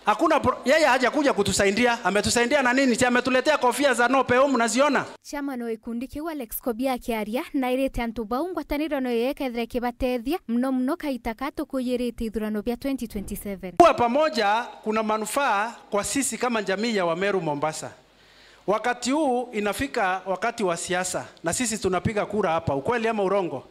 Hakuna pro-, yeye hajakuja kutusaidia. Ametusaidia na nini? Si ametuletea kofia za no peo, mnaziona? Chairman wa gikundi kiu Alex Kobia akiaria, nairite antu bau ngwataniro niyo ikethira ikibatethia, muno muno kaita ka tukuyirite ithurano bia twenty twenty-seven. Kuwa pamoja kuna manufaa kwa sisi kama jamii ya Wameru Mombasa. Wakati huu inafika wakati wa siasa, na sisi tunapiga kura hapa, ukweli ama urongo?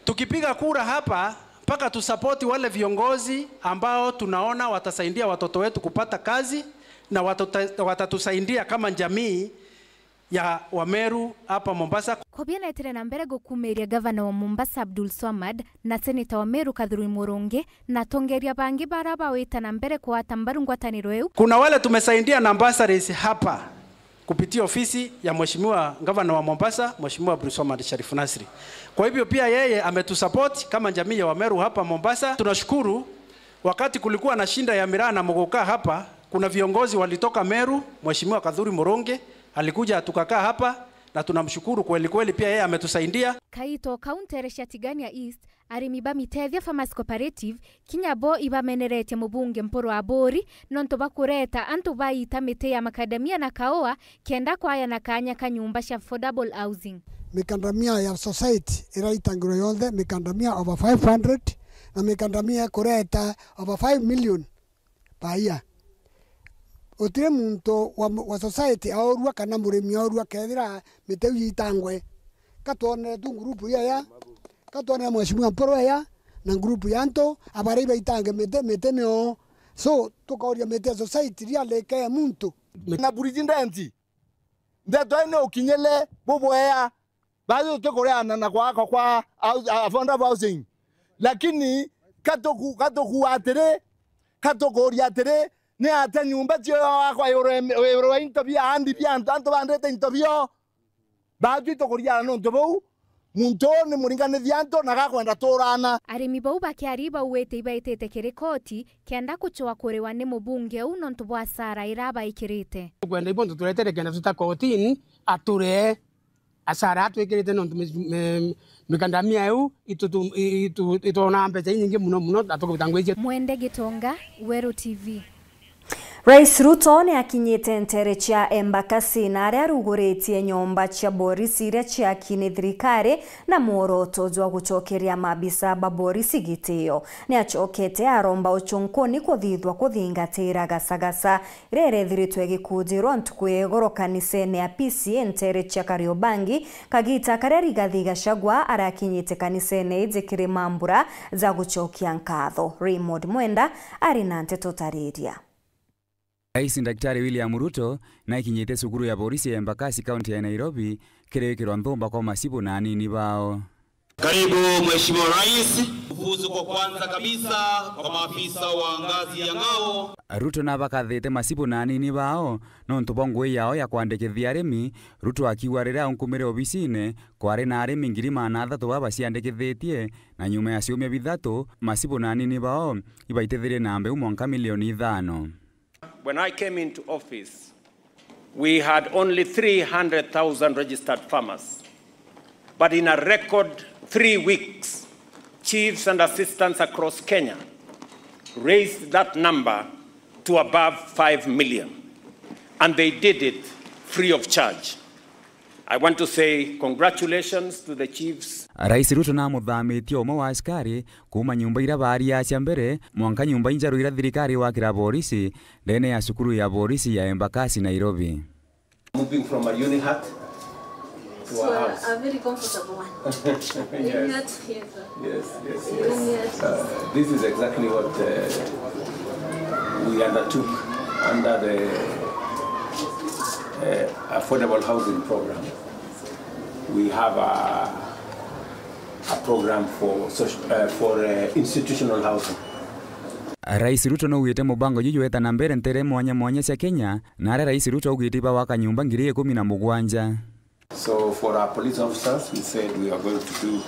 Tukipiga kura hapa, mpaka tusapoti wale viongozi ambao tunaona watasaidia watoto wetu kupata kazi na watota-, watatusaidia kama jamii ya Wameru hapa Mombasa. Kobia naetire na mbere gukumiria gavana wa Mombasa Abdul Swamad na seneta wa Meru Kathuri Murungi na atongeria bangi bara bawita na mbere kugwata mbaru ngwataniro iu. Kuna wale tumesaidia na bursaries hapa kupitia ofisi ya Mheshimiwa Gavana wa Mombasa, Mheshimiwa Abdulswamad Sharif Nasri. Kwa hivyo pia yeye ametusupport kama jamii ya Wameru hapa Mombasa. Tunashukuru. Wakati kulikuwa na shida ya miraa na muguka hapa, kuna viongozi walitoka Meru, Mheshimiwa Kathuri Murungi alikuja tukakaa hapa, na tunamshukuru kweli kweli, pia yeye ametusaidia. Kaito kau ntere cia Tigania East, arimi ba Mitethia Farmers Cooperative kinya bo ibameneretie mubunge Mpuru Aburi nontu bwa kureta antu baita miti ya makandamia na kaua kenda kwayana kanya ka nyumba cia affordable housing. Mikandamia ya society iraitangirwo yonthe, mikandamia over five hundred, na mikandamia kureta over five million per year. Gutiri muntu wa, wa society aurua kana murimi aurua kethira miti iu itangwe. Katwonere tu ngurupu ya ya, katwonere Mheshimiwa Mpuru ya, na ngurupu ya antu abari baitange miti, miti nio. So, tukauria miti ya society ria leke muntu. Na president, ndeto ino ukinyile bubwea, bathi utikureana na kwaka kwa house, affordable housing. Lakini katuku-, katukuwa atiri, katukuria atiri, ni atia nyumba cio yakwa iguru, iguru wa into bia andi bia antu, antu bandite into bio? Baatwi tukuriara nontu buu, Muntu uu ni muringanithia antu na gakwenda turana. Arimi bau ba Kiari bauite ibaitite kiri koti kenda kucwa kuriwa ni mubunge uu nontu bwa asara ira abaikirite. Tukwenda ibo ntu turetere kenda tuta kotini ature asara atwikirite nontu mi-, mi-, mikandamia iu itu-, itu-, itu-, itwona mbeca inyingi muno muno na tukubita ngwici. Mwende Gitonga, Weru T V. Rais Ruto ni akinyite ntere cia Embakasi na aria aruguritie nyomba cia borisi iria ciaki ni thirikari na mworoto jwa gucokeria maabisa ba borisi gitio. Ni acokete aromba ucunkuni kuthithwa kuthingatira gasagasa iria irethiritwe igikunjirwa ntuku ya igoro kanisene ya P C A ntere cia Kariobangi, kagita karia Rigathi Gachagua arakinyite kanisene iji kiri mambura ja gucokia nkatho. Raymond Mwenda ari na nteto tariria. Rais Daktari William Ruto naikinyite cukuru ya borisi ya Embakasi, kaunti ya Nairobi, kiri wikirwa nthumba kwa macibu na anini bao. Karibu, Mheshimiwa Rais. Kufuzu kwa kwanza kabisa kwa maafisa wa ngazi ya ngao. Ruto nabakathite macibu na anini bao nontu bwa ngugi yao ya kwandikithia arimi. Ruto akiuga riria aunkumire obisine, kwari na arimi ngiri maana athatu baba ciandikithitie, na nyuma ya ciumia bithatu, macibu na anini bao ibaitithirie na mbeu mwanka milioni ithano. When I came into office, we had only three hundred thousand registered farmers. But in a record three weeks, chiefs and assistants across Kenya raised that number to above five million. And they did it free of charge. I want to say congratulations to the chiefs. Rais Ruto namuthamitie umwe wa askari kuuma nyumba iria baariacia mbere mwanka nyumba injeru iria thirikari iwakira borisi ndene ya cukuru ya borisi ya Embakasi, Nairobi. Moving from a uni hut to a house. A very comfortable one. Yes. Yes, yes, yes. Uh, this is exactly what, uh, we undertook under the, uh, affordable housing program. We have a, a program for social, uh, for, uh, institutional housing. Rais Ruto naugite mubango juju weta na mbere ntere mwanya mwanya cia Kenya, na aria Rais Ruto augite ibawaka nyumba ngiri ikumi na mugwanja. So for our police officers, we said we are going to do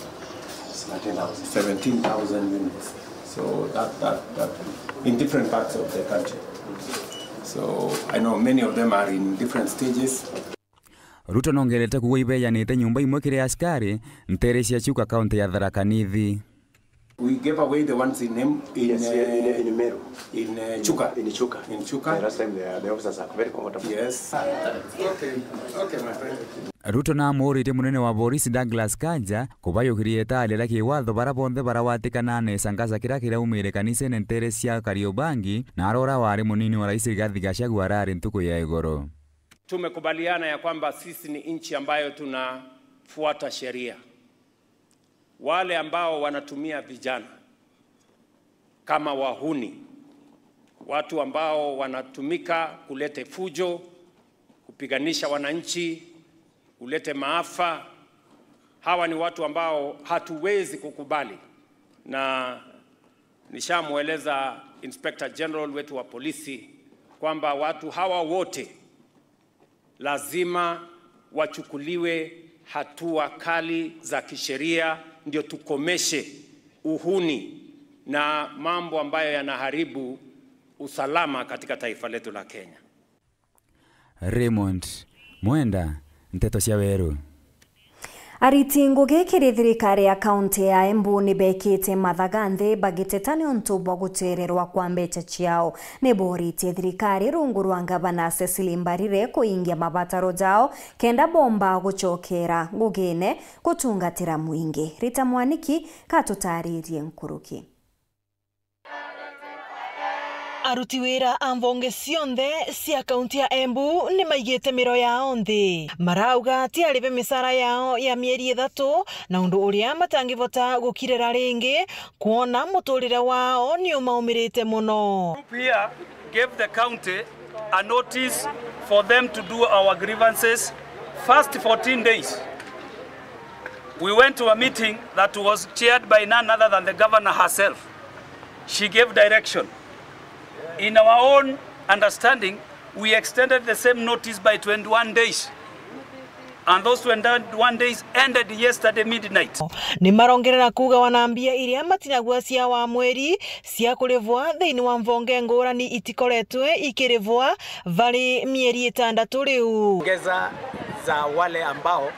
seventeen thousand units. So that, that, that in different parts of the country. So I know many of them are in different stages. Ruto nongerete kuuga ibejanite nyumba imwe kiri askari ntere cia Chuka, kaunti ya Tharaka Nithi. We gave away the ones in Em-, in, yes, yeah, in, uh, in Meru. In, uh, Chuka. In Chuka. In Chuka. Yeah, last time the, the officers are very comfortable. Yes. Okay. Okay, my friend. Ruto namuuritie munene wa borisi Douglas Kanja kubayukiria itari ria kiwatho bara bonthe barawatikanaa na icangaca kiria kiraumire kanisene ntere cia Kariobangi, na arora wari munini wa rais Rigathi Gachagua arari ntuku ya igoro. Tumekubaliana ya kwamba sisi ni nchi ambayo tunafuata sheria. Wale ambao wanatumia vijana kama wahuni, watu ambao wanatumika kulete fujo, kupiganisha wananchi, kulete maafa, hawa ni watu ambao hatuwezi kukubali, na nishamweleza Inspector General wetu wa polisi kwamba watu hawa wote lazima wachukuliwe hatua kali za kisheria, ndio tukomeshe uhuni na mambo ambayo yanaharibu usalama katika taifa letu la Kenya. Raymond Mwenda, Nteto cia Weru. Ariti ngugi kiri thirikari ya kaunti ya Embu ni bekite mathaga nthi bagiteta niuntu bwa gutererwa kwa mbeca ciao. Ni boritie thirikari rungu rwa ngavana Cecily Mbarire kuingia mabataro jao kenda bomba gucokera ngugine gutungatira mwingi. Rita Mwaniki katutaririe nkuruki. Aruti wira a mbonge cionthe cia kaunti ya Embu ni maigite miro yao nthi. Marauga ti aribe micara yao ya mieri ithatu, na undu uria matangivota gukirira ringi, kwona muturire wao ni umaumirite mono. Group here gave the county a notice for them to do our grievances first fourteen days. We went to a meeting that was chaired by none other than the governor herself. She gave direction. In our own understanding, we extended the same notice by twenty-one days. And those twenty-one days ended yesterday midnight. Ni marongerera kuuga wana mbia iria matinagua cia wa mweri cia kurivwa thiini wa mvonge ngurani itikoretwe ikirivwa vari mieri itandatu riu. Nyongeza za wale ambao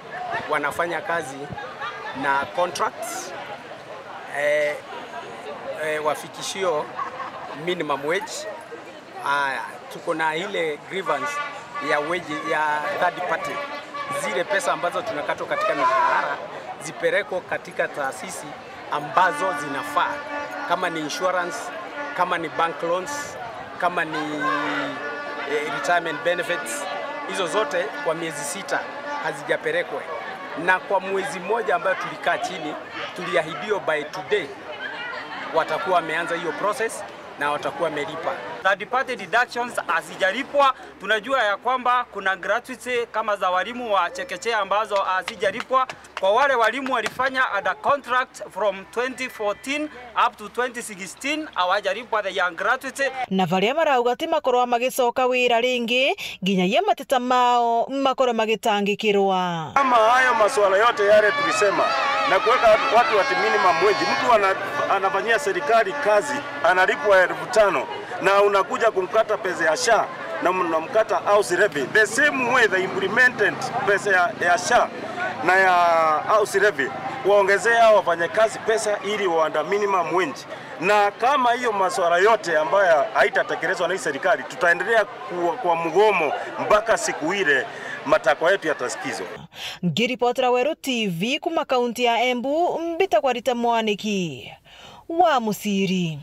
wanafanya kazi na contracts, eh, eh, wafikishio minimum wage. Aya, tuko na ile grievance ya wage ya third party. Zile pesa ambazo tunakatwa katika mishahara zipelekwe katika taasisi ambazo zinafaa, kama ni insurance, kama ni bank loans, kama ni, eh, retirement benefits. Hizo zote kwa miezi sita hazijapelekwe, na kwa mwezi mmoja ambayo tulikaa chini, tuliahidiwa by today watakuwa wameanza hiyo process na watakuwa wamelipa. Third party deductions hazijalipwa. Tunajua ya kwamba kuna gratuity kama za walimu wa chekechea ambazo hazijalipwa. Kwa wale walimu walifanya under contract from twenty fourteen up to twenty sixteen, hawajalipwa the young gratuity. Na baria marauga ti makorwa magicoka wira ringi, nginyagia mateta mao makorwe magitangikirwa. Kama hayo masuala yote yale tulisema na kuweka watu, watu at minimum wage, mtu ana, anafanyia serikali kazi analipwa elfu tano na unakuja kumkata pesa ya SHA na mnamkata house levy. The same way they implemented pesa ya, ya SHA na ya house levy, waongezea hao wafanyakazi pesa ili waanda minimum wage. Na kama hiyo masuala yote ambayo haitatekelezwa na hii serikali, tutaendelea kuwa kwa mgomo mpaka siku ile matakwa yetu yatasikizwa. Ngiripotera Weru T V kuma kaunti ya Embu, mbitagwa Rita Mwaniki wa Musiri.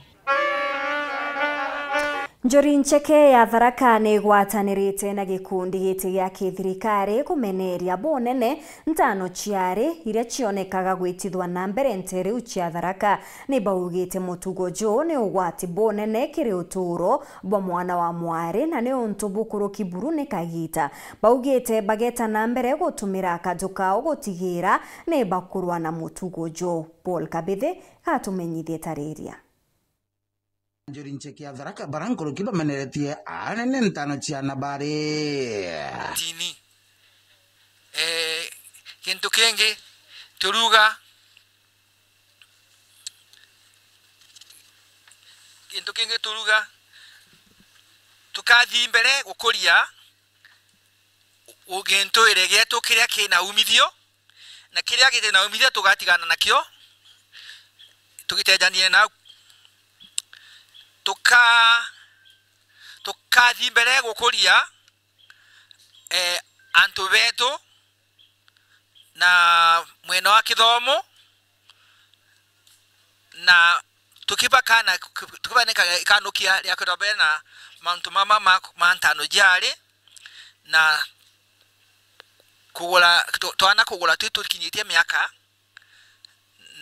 Njuri Ncheke ya Tharaka ni igwatanirite na gikundi giti gia kithirikari kumeneria bunene ntano ciari iria cionekaga gwitithwa na mbere nteere iu cia Tharaka. Ni baugite mutugo juu ni ugwati bunene kiri utuuro bwa mwana wa mwari, na ni untu bukuruki buru ni kagiita. Baugite bageta na mbere gutumira kaju kao gutigira ni bakurwa na mutugo juu. Paul Kabithi gatumenyithie tariria. Njuri Ncheke ya Tharaka bara nkuruki bameneretie anene ntano cia Nabari. Tini. Eh, kintu kingi turuga, kintu kingi turuga, tukathi mbere gukuria u-, u-, gintu ire gietu kiria kina umithio, na kiria giti na umithio tugatigana nakio, tugitejanie nau. Tuka-, tukathi mbere gukuria, eh, antu betu na mwena wa kithomo, na tukibakana, tukibanenka ikanukia ria kwithirwa bena mauntu mama ma, ma ntano jiari, na kugura, tw-, twana kugura twi tukinyitie miaka,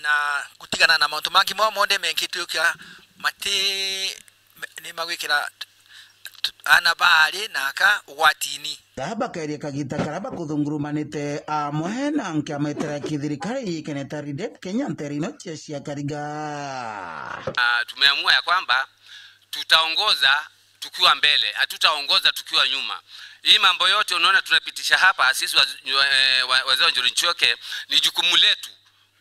na gutigana na mauntu mangi mao monthe menkitwe ukia mati, me-, ni magwikira t-, t-, ana baari na aka ugwatini. Aa bakeeria kagita karia bakuthungurumanite amwe na nkiama itari ya kithirikari ikeneta Ridep Kenya nteere ino cia, cia Kariga. Ah, tumeamua ya kwamba tutaongoza tukiwa mbele, hatutaongoza tukiwa nyuma. Hii mambo yote unaona tunapitisha hapa, sisi wa-, wa-, eh, wa-, wazee wa Njuri Ncheke, ni jukumu letu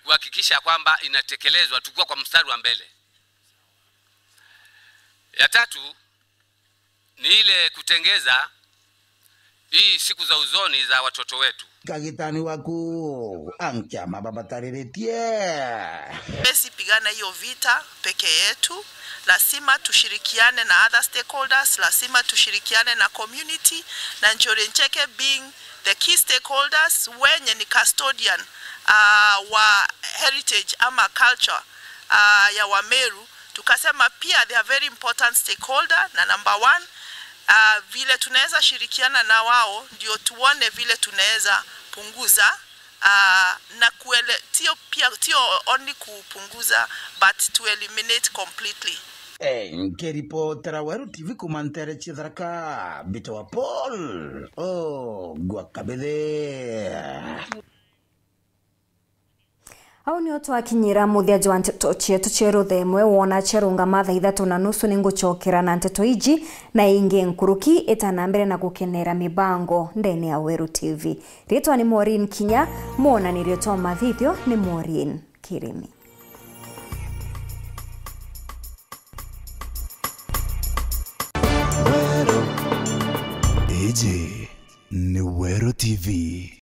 kuhakikisha kwamba inatekelezwa tukiwa kwa mstari wa mbele. Ya tatu ni ile kutengeza hii siku za uzoni za watoto wetu. Kagitani waku, ankiama babatariritie. Hatuwezi pigana hiyo vita peke yetu, lazima tushirikiane na other stakeholders, lazima tushirikiane na community, na Njuri Ncheke being the key stakeholders wenye ni custodian, uh, wa heritage ama culture, uh, ya Wameru. Tukasema pia they are very important stakeholder, na number one, uh, vile tunaweza shirikiana na wao ndio tuone vile tunaweza punguza, uh, na kuele-, tio pia, tio only kupunguza, but to eliminate completely. Eh, nkiripotera Weru T V kuma nteere cia Tharaka, mbitagwa Paul Ogwa Kabithi. Au nio twakinyira muthia jwa nteto cietu cia rutha imwe. Wona ciarungama thaa ithatu na nusu, ni ngucokera na nteto iji na ingi nkuruki. Ita na mbere na gukenera mibango ndene ya Weru T V. Ritwa ni Maureen Kinya, mwonanirio twa mathithio ni Maureen Kirimi. Weru. Iji ni Weru T V.